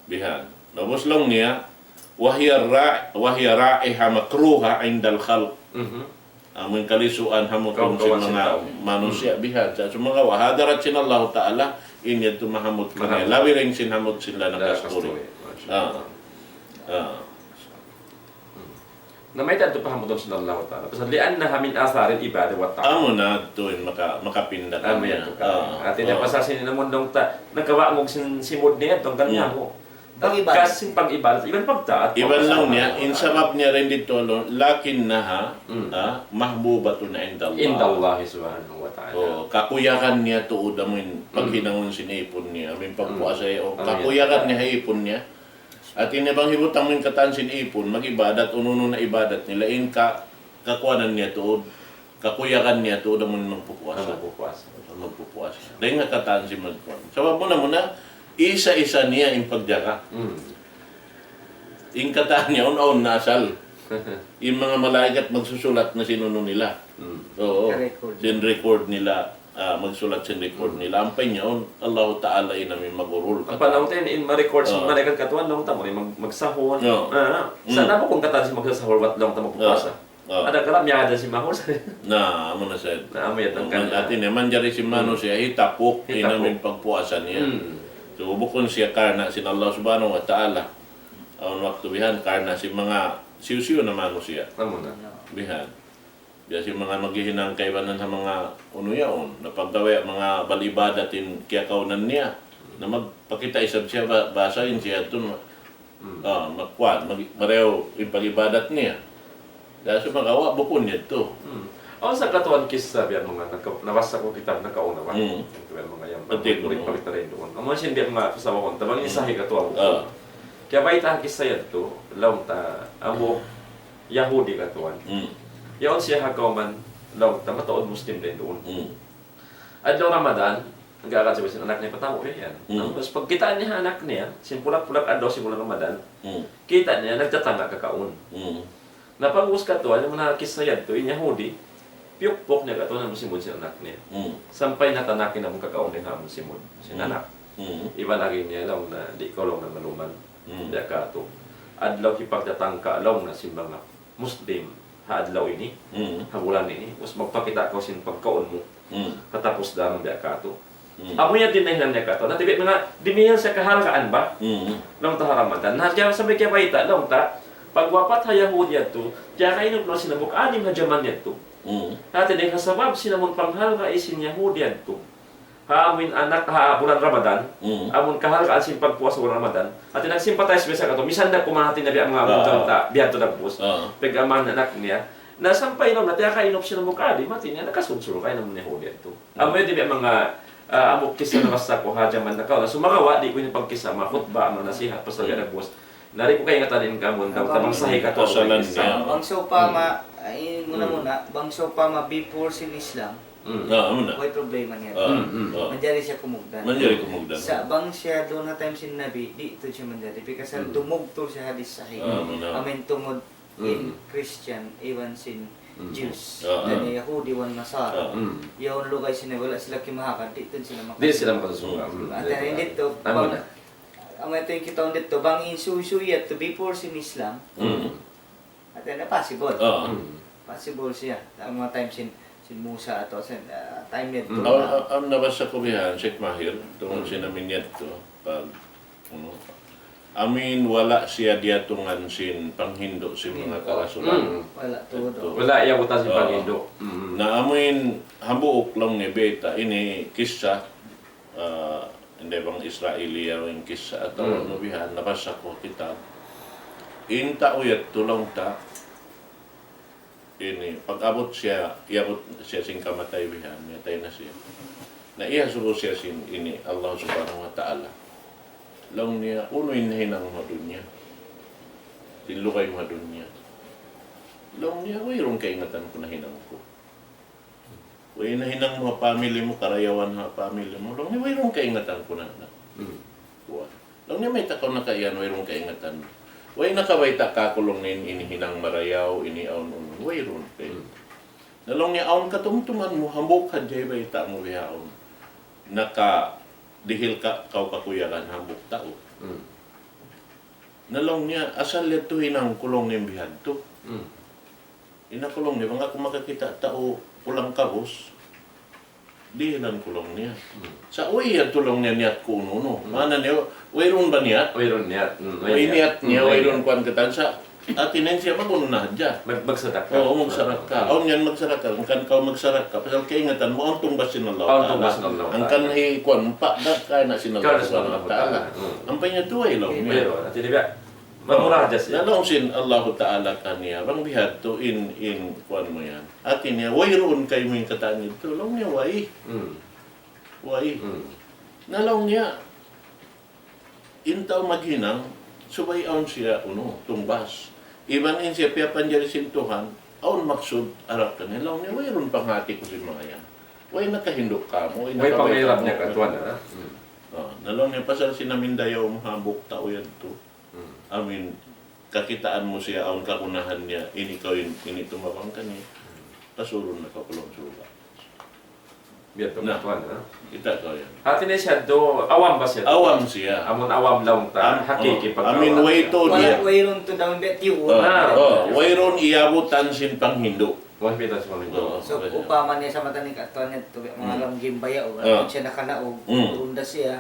Bihan. Ubus laung niya, وهي الرا-، وهي رائحة مكروهة عند الخلق. Amu in kalisuan hamutun sin manga manusiya' bihan. Sa' sumagawa' ha hadarat sin Allahu Ta'ala, in yadtu mahamut kaniya. Labi dayn sin hamut sin la nakasturi. Ah. Ah. Na mayta' yadtu pahamutun sin Allahu Ta'ala? Pasal لأنها من آثار العبادة والطاعة. Amu na yadtu in maka-, makapinda kaniya. Hāti niya pasal sin amun laung ta, nakabangug sin simud niya, tunggal niya mu. Pag-ibadat. Kasi pag-ibadat, iban pagtaat. Iban laung niya, in sabab niya dayn didtu, لكنها, ah, محبوبة عند الله. عند الله سبحانه وتعالى. Oh, kakuyagan niya tuud amu in paghinangun sin ipun niya, amu in pagpuasa niya, oh, kakuyagan niya ha ipun niya. Hāti niya bang hibutang mu in katan sin ipun, mag-ibadat, unu-unu na ibadat nila, in ka-, kakuyagan niya tuud. Kakuyagan niya tuud amun magpupuasa. Magpupuasa. Amun magpupuasa. Dayn ha katan sin magpuasa. Sabab muna-muna, isa-isa niya in pagjaga. In katan niya, awn-awn na asal. In manga malaikat magsusulat na sin unu nila. Oo. Record. Sin record nila, ah, magsulat sin record nila. Ampa in yaun, Allahu Ta'ala in amu in mag-urul. Ampa laung ta in, in ma-record sin malaikat katuan, laung ta amu in mag-, magsahur. Ah, sa' na bukun katan sin magsasahur, bat laung ta magpupuasa. Ah. Ada kala miyada sin mahul. Na, amu na sa. Na, amu yadtu in kaniya. Hāti niya, manjari sin manusiya', hitapuk, hitapuk in amu in pagpuasa niya. So, bukun siya karna' sin Allah Subhanahu wa Ta'ala. Awn waktu bihan, karna' sin manga siyu-siyu na manusiya'. Amu na. Bihan. Biya' sin manga maghihinang kaibanan ha manga unu yaun. Na paggawi' manga bal-ibadat in kiyakaunan niya. Na magpakita' isab siya ba-, basa in siya yadtu. Ah, magkuan, mag-, marayaw in pag-ibadat niya. Dahil sumagawa', bukun yadtu. Awn sa katuan kissa biya' manga naka-, nabasa ku kitab nakauna ba? Ito biya' manga yan, pag-, pag-, pag-, duun. Amu sin biya' manga kasawahun, tabang in sahih katuan. Kiyabayta' kissa yadtu, laung ta, amu Yahudi katuan. Yaun siya ha kawman, laung ta, mataud Muslim dayn duun. Adlaw Ramadan, nag-aaral siya sin anak niya, patawu' yan. Tapos pagkita' niya ha anak niya, sin pulak-pulak adlaw sin bulan Ramadan, kita' niya, nagtatanga' kakaun. Na pag'ubus katuan, amu na kissa yadtu, in Yahudi, piyukpuk niya katuan, amu simud sin anak niya. Sampay natanakin amu kakaun niya, amu simud sin anak. Iban agi niya, laung na, di' kaw laung na maluman. Biya' katu'. Adlaw hipagtatangka', laung na, sin manga Muslim ha adlaw ini, ha bulan ini, ubus magpakita' kaw sin pagkaun mu. Katapus daran biya' katu'. Amu yan in nahinang niya katu'. Na tibi' manga dimihil sa kahalgaan ba? Laung ta ha Ramadan. Na, kaya sabi kiyabayta', laung ta, pagwapat ha Yahudi yadtu, kiyakainup na sin hambuuk alim ha jaman yadtu. Hāti niya, sabab sin amun panghalga' sin Yahudi yadtu ha amu in anak, ha bulan Ramadan, amun kahalgaan sin pagpuasa bulan Ramadan, hāti nag-sympathize biya' sa katu', misan da kuman hāti niya biya' manga amun ta, biya' tu dagbus, pag-aman anak niya, na sampay laung na tiyakainup sin hambuuk alim, hāti niya, nakasud surga' in amun Yahudi yadtu. Amu yan biya' manga, Ah, amu kissa nabasa ku ha jaman nakauna. Sumagawa', di' ku ini pagkissa, manga khutba, manga nasihat, pasal biya' dagbus. Na di' ku kaingatan in kamu, daw, tabang sahih katu'. Asalan niya. Bang sawpama, in muna-muna, bang sawpama before sin Islam, way problema niya. Manjari siya kumugdan. Manjari kumugdan. Sa' bang siya duun ha time sin Nabi, di' tuud siya manjari. Because dumugtul sin hadith sahih. Amin tungud in Christian, iban sin Jews. Yan Yahudi wan Nasara. Yaun lugay sin Nabi, wala' sila kimahagad, di' tuud sila makasubu. Di' sila makasubu. Hati niya didtu, bang, amu yadtu in kitaun didtu, bang in suysuy yadtu before sin Islam. Hati niya possible. Possible siya. Amu time sin, sin Musa atawa sin, ah, time yadtu. Awn, awn nabasa ku bihan, Sheikh Mahir, tungud sin amin yadtu, pag, unu, amin wala' siya diyatungan sin panghindu' sin manga karasulan. Wala' tuud. Wala' iyabutan sin panghindu'. Na amin hambuuk laung niya bayta', ini kissa, ah, inday bang Israeli ya in kissa atawa unu bihan, nabasa ku ha kitab. In tau yadtu laung ta, ini, pag-abut siya, iyabut siya sin kamatay bihan, miyatay na siya. Na iyasubu siya sin ini, Allah Subhanahu wa Ta'ala. Laung niya, unu in nahinang mu ha dunya? Sin lugay mu ha dunya. Laung niya, wayruun kaingatan ku nahinang ku. Way nahinang mu ha family mu, karayawan ha family mu. Laung niya, wayruun kaingatan ku na, na. Kuwan. Laung niya, mayta' kaw nakaiyan, wayruun kaingatan. Way nakabayta' kaku' laung niya in, ini hinang marayaw, ini awn unu, wayruun kay. Na laung niya, awn katumtuman mu, hambuuk hadja bayta' mu bihaun. Nakadihil ka, kaw kakuyagan, hambuuk tau. Na laung niya, asal yadtu hinang ku laung niya bihadtu. Hinang ku laung niya, bang aku makakita' tau kulang kabus, dihilan ku laung niya. Sa' way yadtu laung niya niyat ku unu-unu. Maana niya, wayruun ba niyat? Wayruun niyat. Way niyat niya, wayruun kuwan katan sa'. Hati niya siya mag-unu na hadja. Mag-, magsadaka. Oo, magsadaka. Awn yan magsadaka. Hangkan kaw magsadaka. Pasal kaingatan mu, awn tungbas sin Allah Ta'ala. Awn tungbas sin Allah Ta'ala. Hangkan hi kuwan, pa, da, kay na sin Allah Subhanahu wa Ta'ala. Ampa niya tuway laung niya. Pero, hati niya, mamura hadja siya. Na laung sin Allahu Ta'ala kaniya, bang bihadtu in, in kuwan mu yan. Hati niya, wayruun kaymu in katan yadtu. Laung niya, way. Way. Na laung niya, in tau maghinang, subay awn siya, unu, tungbas. Iban in siya piyapanjari sin Tuhan, awn maksud harap kaniya. Laung niya, wayruun panghati ku sin manga yan. Way nakahindu' kamu, way nakabayta' kamu. Way pangairab niya katuan, ha? Na laung niya, pasal sin amin dayaw mu hambuuk tau yadtu. Amin, kakitaan mu siya, awn kagunahan niya, ini kaw in, ini tumabang kaniya. Pasurun na kaw pa lawm surga'. Biya' tu katuan, ha? Kita' kaw yan. Hati niya siya tu, awam ba siya tu? Awam siya. Amun awam laung ta, hakiki pagka-awam. Amin, way tu niya. Wayruun tu daw biya' tiyu. Wayruun iyabutan sin panghindu'. Way biya' sin panghindu'. So, upama niya sa mata ni katuan niya tu, manga laung gimbaya, o, siya nakanaug, runda siya.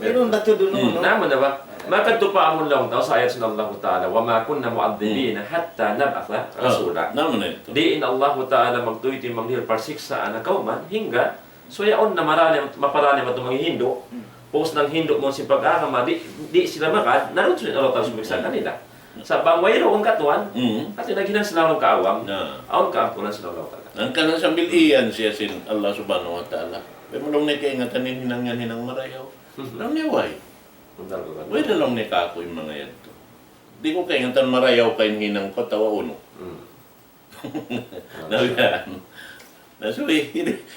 Wayruun ba tuud unu? Na, amu na ba? Makadtu pa amun laung ta sa ayat sin Allahu Ta'ala, وما كنا معذبين حتى نبعث رسولا. Di' in Allahu Ta'ala magtūy-tūy manghihil parsiksaan ha kawman, hangga, so yaun na marā na, maparā na matu manghihindu', pus nanghindu' mu sin pag-agama, di', di' sila magad, na duun sin Allahu Ta'ala sumiksa' kanila. Sa' bang wayruun katuan, hati naghinang sila laung kaawam, awn kaampunan sin Allahu Ta'ala. Hangkan sambil iyan siya sin Allah Subhanahu wa Ta'ala. Bang mu laung niya kaingatan in hinang yan hinang marayaw. Laung niya way. Way da laung niya kaku' in manga yadtu. Di' ku kaingatan marayaw ka in hinang ku atawa unu. Na biya' yan. Na subay,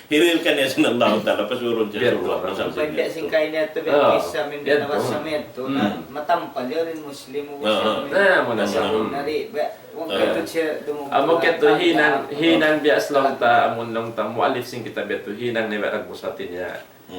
hirihil kaniya sin Allahu Ta'ala, pasurun siya surga', pasal sin yadtu. Biya' sin kaina yadtu, biya' kissa min nabasa mi yadtu, na matampal yaun in Muslim, Muslim. Na, amu na sa. Na di', biya', wala' katu' siya dumugma'. Amu katu' hinang, hinang biya' laung ta, amun laung ta, muallif sin kitab yadtu, hinang niya biya' dagbus hati niya.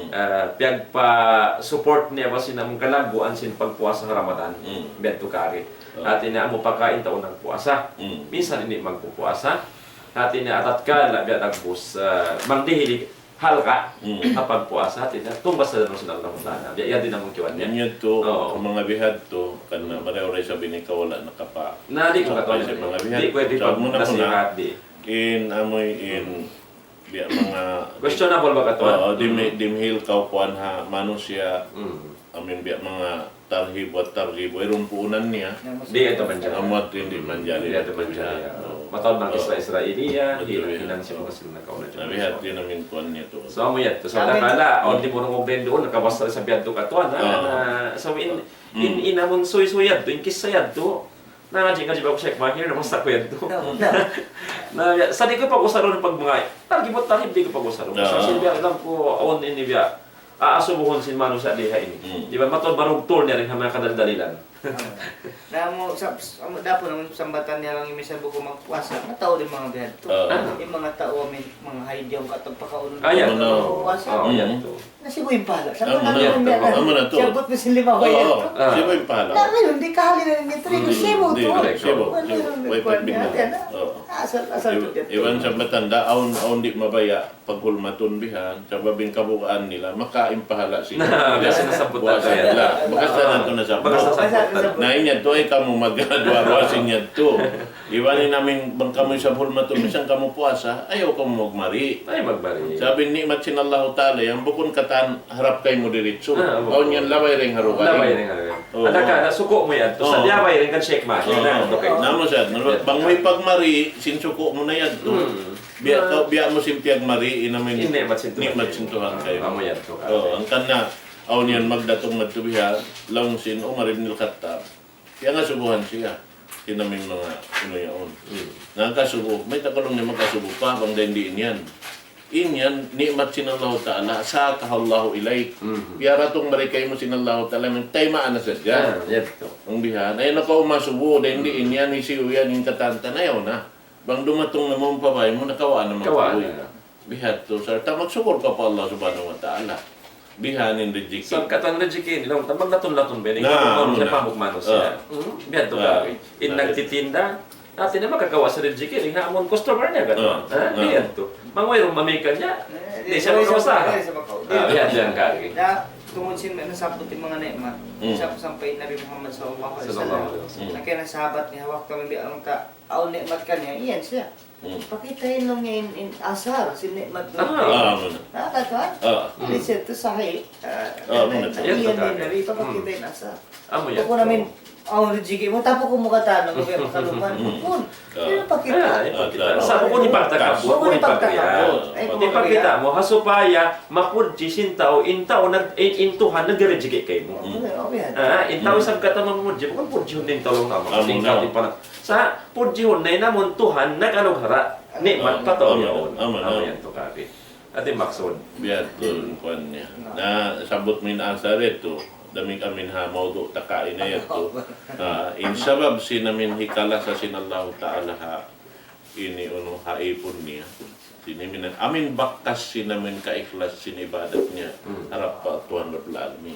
Ah, piyagpa-support niya ba sin amun kalagguan sin pagpuasa ha Ramadan, biya' tu kari. Hati niya amu pakain tau nagpuasa. Minsan di' magpupuasa. Hati niya atatkala biya' dagbus, ah, magdihili halga' ha pagpuasa, hati niya tungbas na dayn sin Allahu Ta'ala. Biya' yan di' na mungkin niya. Yan yadtu, manga bihadtu, kan marayaw-rayaw isab ini kaw wala' nakapa-, na di' ku katuan. Manga bihadtu. Di' ku yan di' pag-nasihat, di'. In, amuin, biya' manga questionable ba katuan? Oo, dimi-, dimihil kaw kuwan ha manusiya'. Amuin biya' manga tarhib wa tarhib, wayruun puunan niya. Di' yadtu manjari. Amu yadtu di' manjari. Di' yadtu manjari, ya. Oo. Mataud bang Isra-, Israeliya, hinang sin Muslim nakauna. Sabi hati namin kuan niya tu. So, amu yadtu. So, dakala', awn di' mu nung ubin duun, nakabasa sa biyadtu katuan, ha? Na, so, in, in, in amun suysuy yadtu, in kissa yadtu, na ngaji-ngaji ba ku Sheikh Mahir, na masa ku yadtu. Na, ya, sa' di' ku pag-usarun pag manga, targi mo tarhib di' ku pag-usarun. Sa' silbi alam ku, awn ini biya', aasubuhun sin manusiya' di ha ini. Di' ba, mataud barug tool niya dayn ha manga kadal-dalilan. Na amu, sa-, amu, dapat naman sambatan niya lang in misan bukun magpuasa. Mataud in manga biyadtu. In manga tau, amin, manga haid yaun katag pakaunun. Puasa. Na sibu' in pahala'. Sa' amu na, amu na tu. Siyabut na sin lima bayad tu. Sibu' in pahala'. Na, ngayon, di' kahali na rin ito. Sibu' tu. Sibu'. Way pagbigyan. Asal, asal tu. Iban sambatan da, awn, awn di' mabaya'. Paghulmatun bihan, sabab in kabugaan nila, makain pahala' sila. Na, biya' sin nasabbut natu' yan. Bakas na natu' nasabbut. Bakas nasabbut. Na, in yadtu ay kamu magduwa-ruwa sin yadtu. Iban in amin, bang kamu isab hulmatun, misan kamu puasa, ayaw kamu magmari. Ayaw magmari. Sabab in ni'mat sin Allahu Ta'ala, yan bukun katan harap kaymu diritsu. Awn yan labay dayn ha dugaing. Labay dayn ha dugaing. Adakala' suku' mu yadtu. Sa' diyabay dayn kan Sheikh Mahir. Na, amu sa, bang mu ipagmari, sin suku' mu na yadtu. Biya' kaw, biya' mu sin piyagmari, in amin ni'mat sin Tuhan. Ni'mat sin Tuhan kaymu. Amu yadtu. Hangkan na, awn yan magdatung madtu bihan, laung sin Umar ibn al-Khattab. Piyangasubuhan siya. In amin manga unu yaun. Nangasubu, mayta' kaw laung niya magkasubu pa, bang dayn di in yan. In yan, ni'mat sin Allahu Ta'ala, ساقها الله إليك. Piyaratung mari kaymu sin Allahu Ta'ala, amin taymaan na sadja. Ang bihan, ay nakaw masubu, dayn di in yan, hisiyu yan, in katantan, ayaw na. Bang dumatung na mawn pa bay mu, nakawa' na magkabuhi. Biha' tu, sarta' magsukul kaw pa Allah Subhanahu wa Ta'ala. Bihan in rijiki. Sa' katan rijiki ini, laung ta maglatun-latun ba ini? Na, kung siya pamuk manusiya. Biha' tu kari. In nagtitinda, hati niya makakawa' sin rijiki ini, ha, amun customer niya, kan? Biha' tu. Bang wayruun mamikan niya, di' siya makausaha. Biha' tu yan kari. Na, tungud sin nasabbut in manga ni'mat, sampay in Nabi Muhammad sallallahu alayhi wasallam. Na kaya na sahabat niya, waktu biya' laung ta, awn ni'mat kaniya, iyan siya. Pakitahin laung niya in, in asar sin ni'mat duun. Ah, amu na. Nakakatuwa? Di' siya tu sahih. Amu na. Iyan in Nabi, papakita in asar. Amu yan. Bukun amin, awn rijiki mu, tapos kumukataan na, bukun makalupan. Bukun. Di' pakita. Sa' bukun ipagtakabut, bukun ipagtakabut. Ipagkita' mu, ha supaya mapudji sin tau, in tau nag-, in, in Tuhan nagrijiki kaymu. In tau isab katan mamudji, bukun pudjihun in tau laung ta. Sa' pudjihun na in amun Tuhan nag-anughara' ni'mat pa tau yaun. Amu yan tu kari. Hati maksud. Biya' tu in kuwan niya. Na, sabbut mu in asar yadtu, damikkiyan amin ha mawdu' ta kaina yadtu. In sabab sin amin hikalasa sin Allahu Ta'ala ha ini unu ha ipun niya. Sin amin, amin bakas sin amin kaikhlas sin ibadat niya harap pa Tuhan Rabbul Alamin.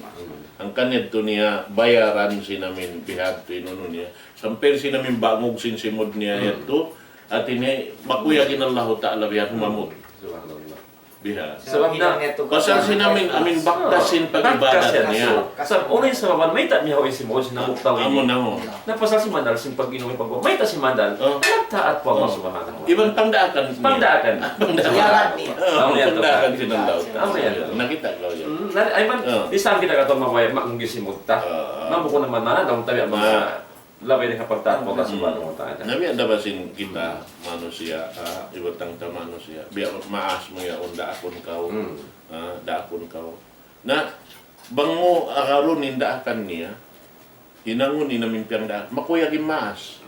Hangkan yadtu niya bayaran sin amin bihadtu in unu niya. Sampay sin amin bangug sin simud niya yadtu. Hati niya makuyag in Allahu Ta'ala biya' humamud. Subhanallah. Biha'. Sabab na, pasal sin amin, amin bakas sin pag-ibadat niya. Sabab, unu in sabab, mayta' niya hu in simud sin hambuuk tau ini. Amu na hu. Na pasal sin mandal sin pag-inum, pag-, mayta' sin mandal. Nagtaat pa Allah Subhanahu wa Ta'ala. Iban pangdaakan niya. Pangdaakan. Pangdaakan. Pangdaakan sin Allah. Amu yan. Nakita' kaw yan. Ay man, isab kita katu' mabaya', maunggi simud ta. Mamu ku naman na, daun tabi' ang mga Labay na kapagtaat pa Allah Subhanahu wa Ta'ala. Na biya' da ba sin kita manusiya', ha, iban ta manusiya'. Biya' maas mu yaun, daakun kaw. Ha, daakun kaw. Na, bang mu agarun in daakan niya, hinangun in amin piyagdaak, makuyag in maas.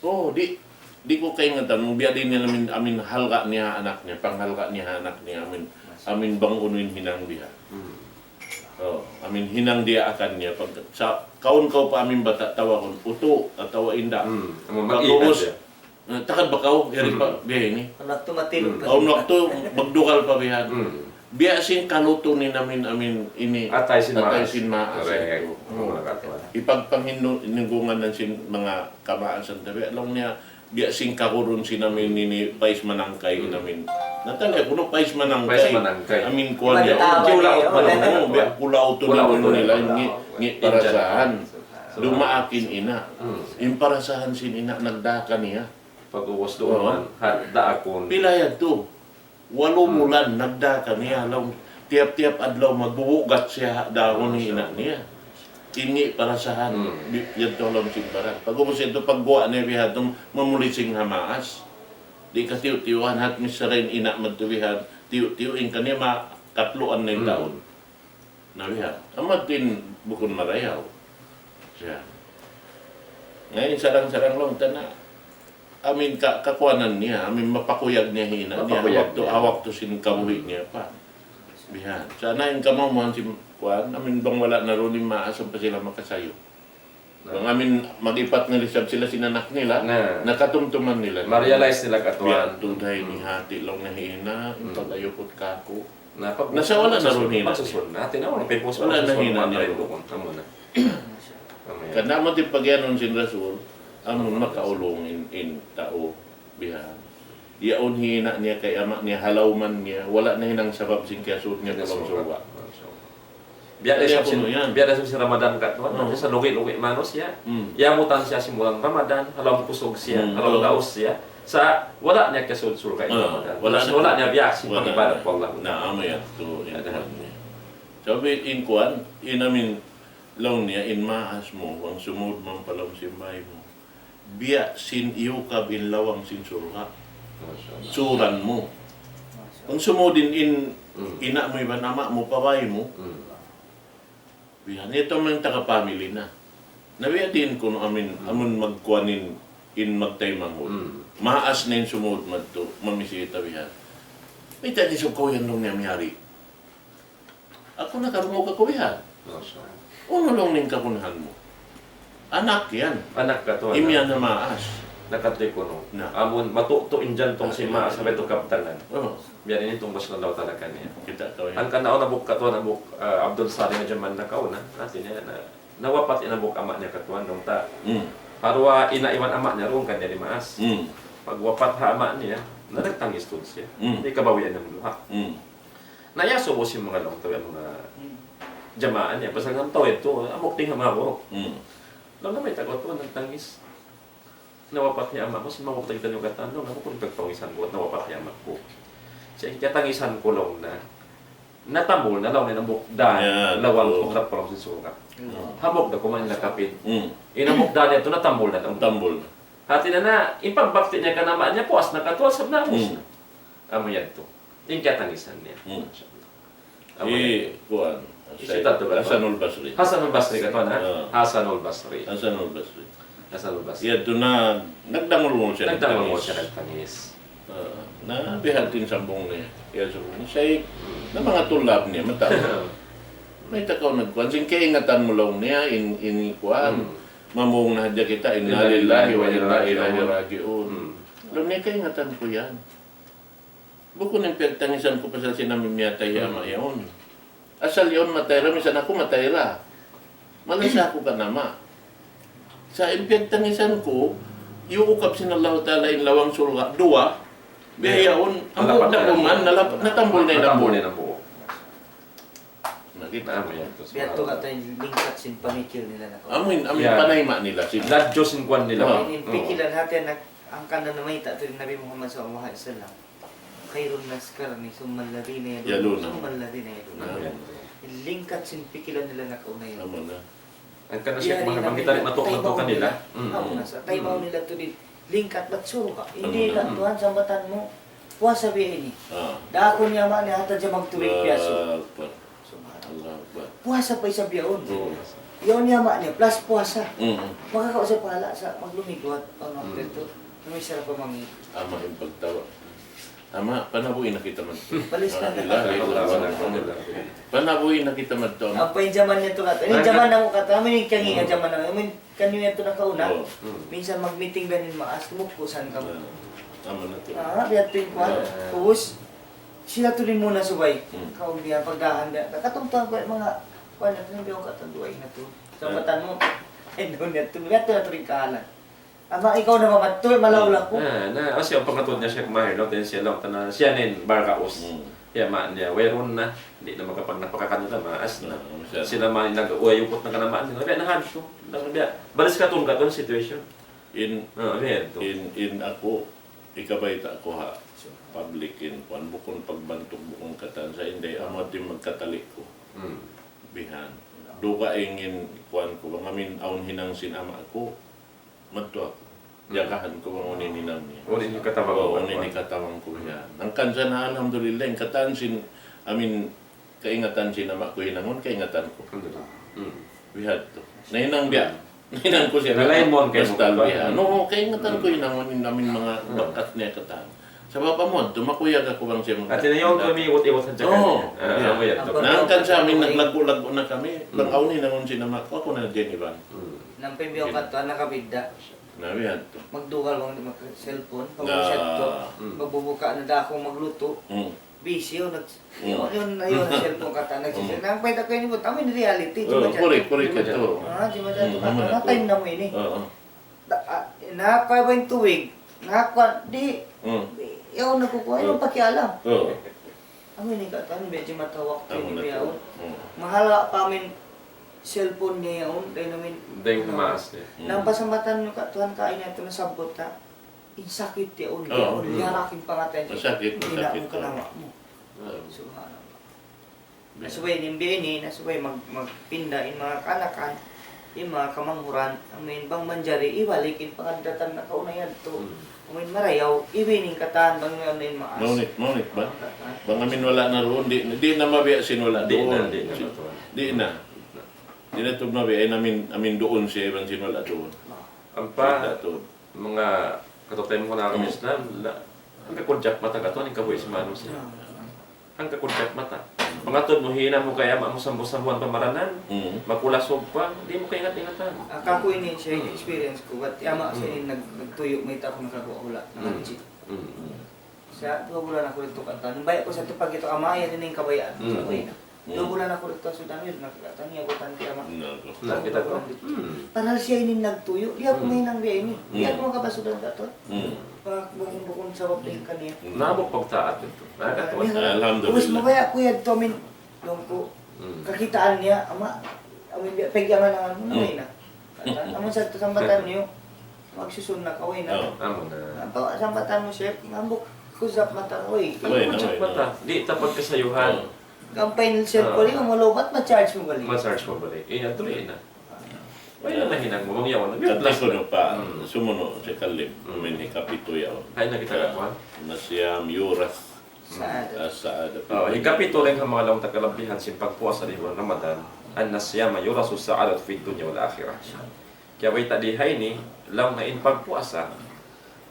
O, di', di' ku kaingatan, biya' diin in amin, amin halga' niya ha anak niya, panghalga' niya ha anak niya, amin, amin bang unu in hinang biha'. O, amin hinang diyaakan niya. Pag, sa', kaun kaw pa amin bata', tawagun, utu', atawa inda'. Pag'ubus, takad ba kaw, yari pa, biya' ini. Awn waktu magdugal pa biya' yan. Biya' sin kalutu' niya amin, amin ini, atay sin maas. Atay sin maas. Correct. Ipagpanghindu-, hindugan na sin manga kamaasan, tabi', laung niya, biya' sin kagurun sin amin ini pais manangkay in amin. Natali kunu' pais manangkay. Pais manangkay. Amin kuwan niya. Kulaut manangkay. Biya' kulaut tu nila ini, ngi' parasahan. Dumaak in ina'. In parasahan sin ina' nagdaak kaniya. Pag'ubus duun man, daakun. Pila yadtu? Walu bulan nagdaak kaniya, laung, tiyap-tiyap adlaw magbubugat siya ha dahun hi ina' niya. Kingi' parasahan, hmm, di-, yadtu ha lawm simbaran. Pag'ubus yadtu, pagguwa' niya biya' hadtu, mamulising ha maas. Di' katiyu'-tiyuan, hat misarain ina' madtu biya' hadtu, tiyu'-tiyu' in kaniya makatluan na in, hmm, taun. Na biya' hadtu. Amu yadtu in bukun marayaw. Siya. Ngayon, sarang-sarang laung ta na. Amin ka-, kakuanan niya, amin mapakuyag niya hi ina' niya, mapakuyag waktu, niya. Ha waktu sin kabuhi' niya pa. Bihan. Sa' na in kamaumahan sin kuan, amin bang wala' na duun in maas, ampa sila makasayu. Na. Bang amin mag-ipat na isab sila sin anak nila, na, nakatumtuman nila. Ma-realize nila katuan. Biya' tuud ha ini, hmm, hati laung niya hi ina', in, hmm, pag-ayukut kāku'. Na, pag-, na sa' wala na duun hi ina'. Pagsusun na, hati na, wala na hi ina' niya. Amu na. Amu yan. Karna' amu in pagiyanun sin Rasul, amun makaulung in, in tau bihan. Yaun hi ina' niya kay ama' niya, ha lawman niya, wala' nahinang sabab sin kiyasud niya pa lawm surga'. Biya' da isab sin, biya' da isab sin Ramadan katuan, sa' lugi'-lugi' manusiya'. Hmm. Yamutan siya sin bulan Ramadan, ha lawm kusug siya, hmm, ha lawm gaus siya. Sa' wala' niya kiyasud surga' in Ramadan. Wala' niya biya' sin pag-ibadat pa Allah. Na, amu yan, tu, in kuan niya. Sabab in kuan, in amin, laung niya, in maas mu, bang sumud man pa lawm sin bāy mu. Biya' sin iyukab in lawang sin surga'. Masha Allah. Suran mu. Bang sumud in, in, hmm, ina' mu iban ama' mu pa bāy mu. Hmm. Biya' niya tu man taga family na. Na biya' diin kunu' amin, hmm, amun magkuan in, in magtaymanghud. Hmm. Maas na in sumud madtu, mamisita biya'. Mayta' di' sukaw yan laung niya miyari. Aku nakarungug aku bihan. Masha Allah. Unu laung niya in kagunahan mu? Anak yan. Anak katu', imiyan na maas. Nakatuy kunu'. Na. Amun matutu' in jantung sin maas, sabab itu kabtangan. Oh. Biya' ini tumbas na daw talaga niya. Kita' kaw yan. Hangkan na, nabuuk katu', nabuuk, ah, Abdul Salim jaman nakauna. Hati niya na, nawapat in hambuuk ama' niya katu', nung ta. Hmm. Paruwa ina' iban ama' niya, duun kaniya di' maas. Hmm. Pagwapat ha ama' niya, na nagtangis tuud siya. Hmm. Di' kabawian in duha. Hmm. Na iyasubu sin manga laung ta, manga jamaa niya, pasal in tau yadtu, hambuuk tingha' maburuk. Hmm. Laung niya, mayta' kaw tuwan nagtangis? Nawapat hi ama' ku, sin mawapat kita niyu katan, laung niya, bukun kiyagtangisan ku, nawapat hi ama' ku. Sa' in kiyatangisan ku laung niya, natambul na laung niya in hambuuk dān, lawang, oh, pagharap pa lawm sin surga'. Hmm. Hambuuk da kuman in nakapin. Hmm. In hambuuk dān yadtu natambul na laung. Natambul na. Hati niya na, in pagbakti niya kan ama' niya, puas na katu', sabab naubus na. Hmm. Amu yadtu. In kiyatangisan niya. Hmm. Masha Allah. Amu yadtu. Kuwan, Hasanul Basri. Hasanul Basri katu', ha? Ah. Hasanul Basri. Hasanul Basri. Hasanul Basri. Yadtu na, nagdangul-ngul siya, nagdangul-ngul siya, nagtangis. Ah, na biya' hadtu in sambung niya. Iyasubu niya, Shaykh, hmm, na manga tulab niya, mataud. Mayta' kaw nagkuwan, sin kaingatan mu laung niya, in, in kuwan. Hmm. Mamung na hadja kita, inna lillahi wa inna ilaihi raji'un. Hmm. Laung niya, kaingatan ku yan. Bukun in piyagtangisan ku pasal sin amu in miyatay hi ama' yaun. Asal yaun matay ra, misan aku matay ra. Malasa aku kan ama'. Sa' in piyagtangisan ku, iyuukab sin Allahu Ta'ala in lawang surga', duwa, biya' yaun, hambuuk da kuman, nalap-, natambul na in hambuuk. Natambul na in hambuuk. Na, kita'. Amu yan, biya' tu subhanallah. Katan lingkat sin pamikil nila na. Amu in, amu in panayma' nila. Ladju sin kuwan nila. Oh. In pikilan hati na, hangkan na namayta' tu in Nabi Muhammad sallallahu alayhi wasallam. خير الناس قرني ثم الذين يلونهم ثم الذين يلونهم. Amu yan. In lingkat sin pikilan nila nakauna yan. Amu na. Hangkan na siya, bang kita di' matukan kanila. Mm. Amu na sa', taymaun nila tu di'. Lingkat bat surga'. Amu na. Hindi na, Tuhan, sambatan mu. Puasa biya' ini. Ah. Dākun niya ama' niya, hatta siya magtubig piyasu. Allahu Akbar. Subhanallah. Allahu Akbar. Puasa pa isab yaun. Oo. Yaun niya ama' niya, plus puasa. Mm. Makakawa' siya pahala' sa' maglumigwat. Ano, mm, after tu. Nami sarap pa mangi. Ama' in pagtawa'. Ama', panabuhi na kita madtu. Balis na. La ilaha illallah. Panabuhi na kita madtu, ama'. Apa in jaman niya tu kata? In jaman namu' kata, amu in kangi nga jaman namu'. Amu in kaniyu yadtu nakauna. Oo. Minsan mag-meeting da in maas, tumukpusan kamu. Ah, amu na tu. Ah, biya' tu in kuwan. Oo. Ubus, sila tuud in muna subay. Hmm. Kaw biya' pagdahan da. Katungtuan ku manga, kuwan na tu, biya' katanduay na tu. Sambatan mu, ay, duun yadtu, yadtu na tuud in kahalan. Ama', ikaw na ba madtu, malaw-law ku. Ah, na, kasi in pangatud niya Sheikh Mahir, no, then siya laung ta na, siya in Barkaus. Hmm. Kaya ama' niya, wayruun na, di' na makapag-, napakakan na, maas na. Ah, siya. Sila man nag-, uway ukot na kanamaan nila, kaya nahadtu. Nang biya', baris katun, katun situation. In, ah, biya' tu. In, in aku, ikabayta' ku ha public in, kuwan, bukun pagbantug, bukun katan sa' inday, amu di' magkatali ku. Hmm. Bihan. Dugaing in kuwan ku, bang amin awn hinang sin ama' ku, madtu aku. Jagahan ku bang unu in hinang niya. Unu in katabang ku. Oo, unu in katabang ku yan. Hangkan sa na, alhamdulillah, in katan sin, amin, kaingatan sin ama' ku hinangun, kaingatan ku. Alhamdulillah. Hmm. Bihadtu. Nahinang biya'. Nahinang ku siya. Nalain mu ang kaimu. Nostalgia. Ano, kaingatan ku hinangun in amin manga bakas niya katan. Sabab amu, tumakuyag aku bang siya mag- Ati na yun, kami iwat-iwat sa jagat. Oo, yeah. Amu yan. Na hangkan sa amin, naglagu'-lagu' na kami. Bang awn hinangun sin ama' ku, aku na diyan iban. Nampay biyaw ka to, anak ka bida. Na, bihadtu. Magdugal bang di' maka-cellphone, pag-chat to, magbubuka na da ako magluto. Busy yun, nag-, yun, yun, yun, cellphone ka ta, nag-, nampay ta kayo ni mo, tama in reality, correct, correct, ito. Ah, di ba, ito, time na mu ini. Oo. Da-, ah, nakuha ba in tubig? Nakuha, di', yaun na kukuha, yaun pakialam. Oo. Amu ini katan, medyo matawag ko ini biyaun. Mahal pa amin cellphone niya yaun, dahil namin, dahil ano, maas niya. Nang pasambatan niyo ka, Tuhan, kain na ito, nasabot na. In sakit yaun, yaun, yaun, yaun, yaun, pangatayan. Masakit, masakit. Hindi na akong kanawa mo. Subhanallah. Nasubay in biya' ini, nasubay mag-, magpinda in manga kaanakan, in manga kamanghuran, amin bang manjari, ibalik in pangaddatan na kauna yadtu. Amin marayaw, iwining katan, bang may amin maas. Maunit, maunit ba? Bang amin wala' na duun, di', di' na mabiya' sin wala' duun. Di' na, di' na. Di' na tuud mabiya', in amin, amin duun siya, iban sin wala' duun. Ampa, manga kataymanghuran ku ha agama Islam, la, hangka kudjak mata katu' in kabuhi' sin manusiya'. Hangka kudjak mata. Pangatud mu hinang mu kay ama' mu sambu-sambuan pa maranan, makulasug pa, di' mu kaingat-ingatan. Ah, kaku' ini siya in experience ku, bat ama' siya in nag-, nagtuyu', mayta' aku nakaguwa' hula', nakaji. Sa' duwa bulan aku didtu katan. Baya' ku sa' tupag itu ama', yan in kabayaan. Sa' way na. Duwa bulan aku didtu, sudah yun, nakakatan niya, butan kaya ma-, na, kita duwa bulan didtu. Padahal siya ini nagtuyu', di' aku mahinang biya' ini. Di' aku makapasud ha katu'. Bukun-bukun sabab dayn kaniya. Na, bu pagtaat itu. Na, katu'. Alhamdulillah. Ubus mabaya' ku yadtu amin, laung ku, kakitaan niya, ama', amin biya', pegyangan-angan mu na, way na. Katan, amin sa' sambatan niyu, magsusun na ka, way na. Amu na. Ato, sambatan mu, Sheikh, ngambuk, kuzap mata, way. Way na, kuzap mata. Di' tapag kasayuhan. Kampay in cellphone, yung malubat, ma-charge mu balik. Ma-charge mu balik. Iya, tuloy na. Way na mahinang mu, bang yawan. Kati ku nu pa, sumunu', si Kalim, amin hikapitu yaun. Hay na kita kakuan. Nasiyam yuras. Sa'ada. As-sa'ada. Oh, hikapitu laung ha manga laung ta kalabihan sin pagpuasa di bulan Ramadan. Anna siyama yurasu sa'adat fid dunya wal akhirah. Kaya way ta di ha ini, laung na in pagpuasa,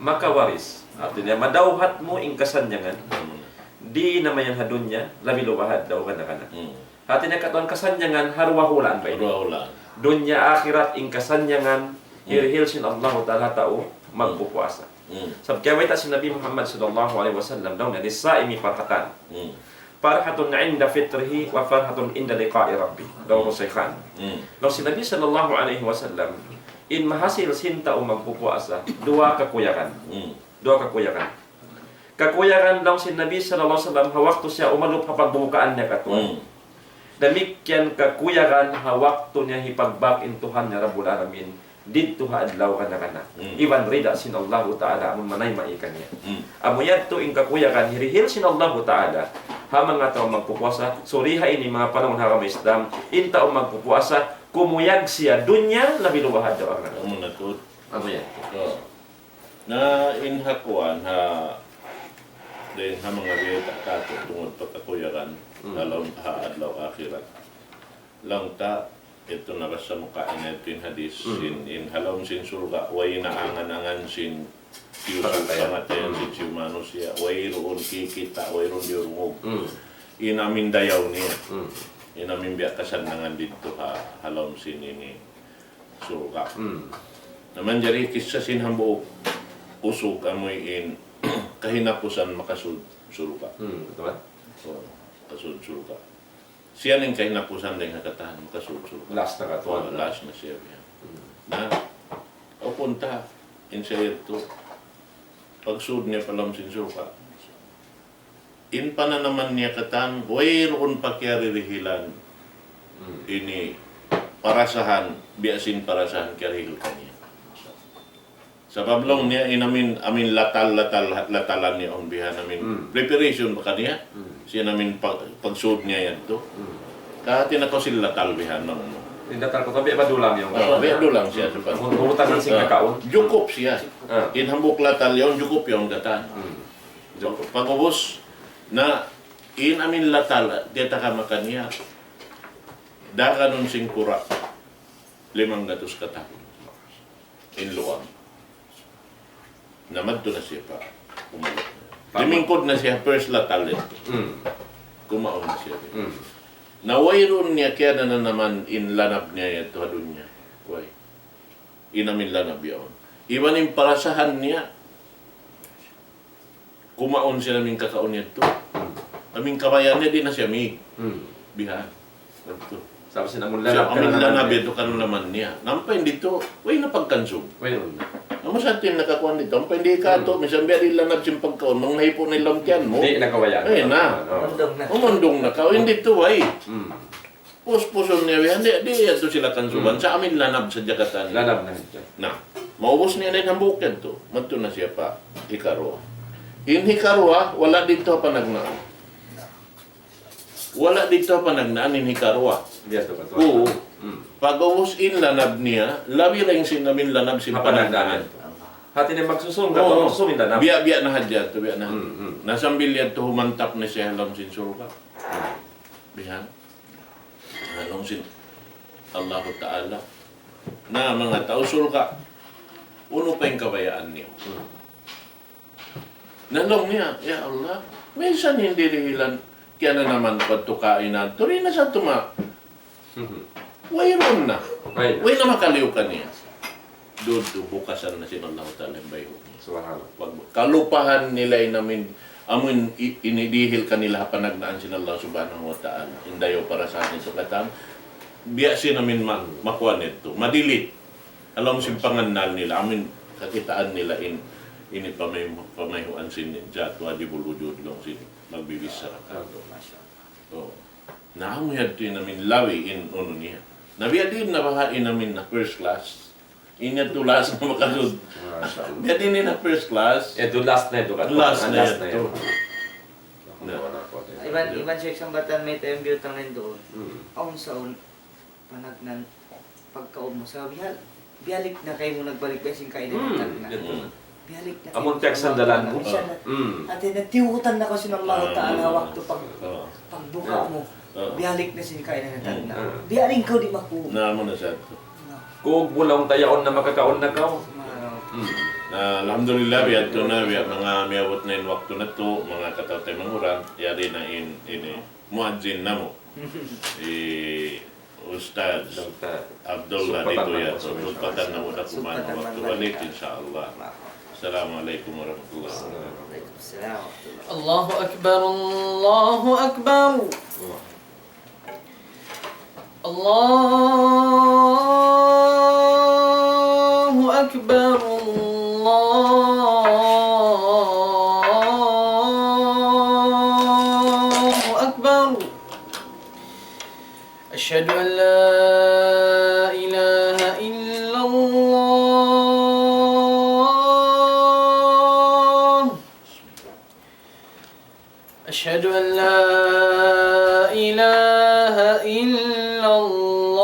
makawaris. Hati niya, madawhat mu in kasannyangan. Di' na mayan ha dunya, labi luba ha adlaw gana-gana. Hati niya, katuan kasannyangan, ha duwa hulaan ba ini? Dunya akhirat, in kasannyangan, hirihil sin Allahu Ta'ala tau magpupuasa. Sabab kaya way ta sin Nabi Muhammad sallallahu alayhi wasallam, laung niya, للصائم فرحتان. فرحة عند فطره وفرحة عند لقاء ربه. رواه الشيخان. Laung sin Nabi sallallahu alayhi wasallam, in mahasil sin tau magpupuasa, duwa kakuyagan. Duwa kakuyagan. Kakuyagan laung sin Nabi sallallahu alayhi wasallam, ha waktu siya umalup ha pagbukaan niya katuan. Damikkiyan kakuyagan ha waktu niya hipagbak in Tuhan niya Rabbul Alamin. Didtu ha adlaw gana-gana. Iban rida sin Allahu Ta'ala amun manayma' kaniya. Amu yadtu in kakuyagan hirihil sin Allahu Ta'ala ha manga tau magpupuasa. Suri ha ini manga panaw ha agama Islam, in tau magpupuasa, kumuyag siya dunya labi luba ha adlaw gana-gana. Amu na tuud. Amu yadtu. Na in ha kuwan, ha, dayn ha manga biyayta' katu' tungud pa kakuyagan, ha lawm, ha adlaw akhirat. Laung ta, yadtu nabasa mu kaina yadtu in hadis, in, in ha lawm sin surga', way na angan-angan sin hisiyu, pangatayan sin hisiyu manusiya', wayruun kikita', wayruun diyurungug. In amin dayaw niya. In amin biya' kasannangan didtu ha, ha lawm sin ini surga'. Na manjari kissa sin hambuuk usug amuin kahinapusan makasud surga'. Betul. O, makasud surga'. Siya in kahinapusan dayn ha katan makasud surga'. Last na katuan. O, last na siya. Na, o punta, in siya yadtu, pagsud niya pa lawm sin surga'. In pananaman niya katan, wayruun pa kiyaririhilan. Ini parasahan, biya' sin parasahan kiyarihil kaniya. Sabab laung niya, in amin, amin latal, latal, latalan niya, awn bihan amin preparation pa kaniya. Siya in amin pag-, pagsud niya yadtu. Kahati na kaw sin latal bihan, mangunu. In latal ku, tabi' ba dulang yan? Ah, biya' dulang siya, supan. Amun urutan sin kakaun. Jukup siya. Ah. In hambuuk latal yan, jukup yan katan. Hmm. Jukup. Pag'ubus, na in amin latal, diyata ka makaniya. Daganun sin kura'. Limanggatus ka tahun. In luwang. Na madtu na siya pa. Kumaun. Tama. Limingkud na siya, first latal yan. Mm. Kumaun na siya. Mm. Na wayruun niya kiyanananaman in lanab niya yadtu ha dunya. Way. In amin lanab yaun. Iban in parasahan niya, kumaun siya amin kakaun yadtu. Hmm. Amin kabayaan niya, di' na siya mīg. Hmm. Bihan. Yadtu. Sabab sin amun lanab, amin lanab yadtu kananaman niya. Ampa in didtu, way na pagkansub. Wayruun na. Amu sa atin nakakuan didtu. Ampa in di' katu', hmm, misan biya' diin lanab sin pagkaun, bang nahipu' na in lawm tiyan mu. Di' na kabayaan. Ay na. Oo. Umundung na. Umundung na kaw, in didtu, way. Hmm. Puspusun niya, bihan, di', di' yadtu sila kansuban. Hmm. Sa amin lanab sadja katan. Lanab na sadja. Na, maubus niya na in hambuuk yadtu. Madtu na siya pa hikaruwa. In hikaruwa, wala' didtu ha panagnaan. Wala' didtu ha panagnaan in hikaruwa. Biya' tu katu'. Oo. Hmm. Pag'ubus in lanab niya, labi ra in sin amin lanab sin ha panagnaan. Panagnaan. Hati niya magsusun, oo, magsusun in lanab. Biya', biya' na hadja tu, biya' na. Hmm, hmm. Na sambil yadtu humantap na siya ha lawm sin surga'. Hmm. Bihan. Na laung sin Allahu Ta'ala, na manga tau surga', unu pa in kabayaan niyu? Hmm. Na laung niya, "Ya Allah, minsan in dihilan, kiyananaman ku yadtu kainan, tuud na sa tuma." Mhm. Wayruun na. Way na. Way na makaliyu kaniya. Didtu bukasan na sin Allahu Ta'ala in bayhu' niya. Subhanallah. Pag kalupahan nila in amin, amin i-, in dihil kanila ha panagnaan sin Allah Subhanahu wa Ta'ala. In dayaw parasahan yadtu katan. Biya' sin amin ma-, makuan yadtu. Madili. Alam sin pangannal nila. Amin kakitaan nila in, ini pamay-, pamayhuan sin Zat Wajibul Wujud laung sin magbibichara katu'. Masha Allah. Oo. Na amu yadtu in amin labi in unu niya. Na biya' diin na baha' in amin na first class. In yadtu last na makasud. Masha Allah. Biya' diin in na first class. Yadtu last na yadtu. Last na yadtu. Na. Iban, iban Sheikh Sambatan, mayta' in biyutang na duun. Hmm. Awn sa un-, panagnaan pagkaun mu. Sa' bihal, biyalik na kaymu nagbalik biya' sin kaina. Hmm, yadtu na. Biyalik na kaymu. Amun piyagsandalan mu. Bisan na. Hmm. Hati niya tiyugutan na kaw sin Allahu Ta'ala waktu pag-, pagbuka' mu. Ah. Biyalik na sin kaina na tagna'. Ah. Biya' diin kaw di' maku. Na, amu na sa yadtu. Na. Kug bulaw ta yaun na makakaun na kaw. Marayaw. Hmm. Na, alhamdulillah, biya' yadtu na, biya' manga miyabut na in waktu natu', manga kataw-taymanghuran, yari na in, ini, muadzin namu'. Hi Ustadz Abdullah Sugpatan didtu na, yadtu. Sugpatan na muna kuman waktu balik, insya Allah. Assalamu alaykum warahmatullahi wabarakatuh. Wa alaykum assalam warahmatullahi. الله أكبر، الله أكبر. الله أكبر، الله أكبر. أشهد أن لا إله إلا الله. أشهد أن لا إله إلا الله.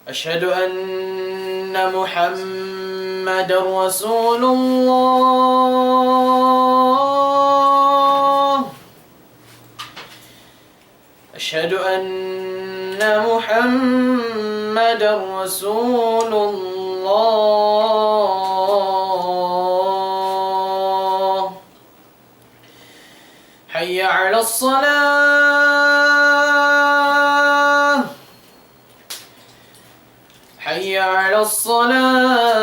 أشهد أن محمدا رسول الله. أشهد أن محمدا رسول الله. حي على الصلاة. حي على الصلاة.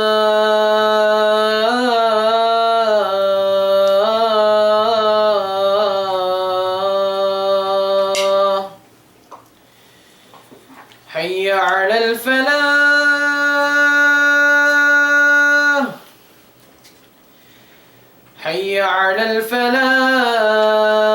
حي على الفلاح. حي على الفلاح.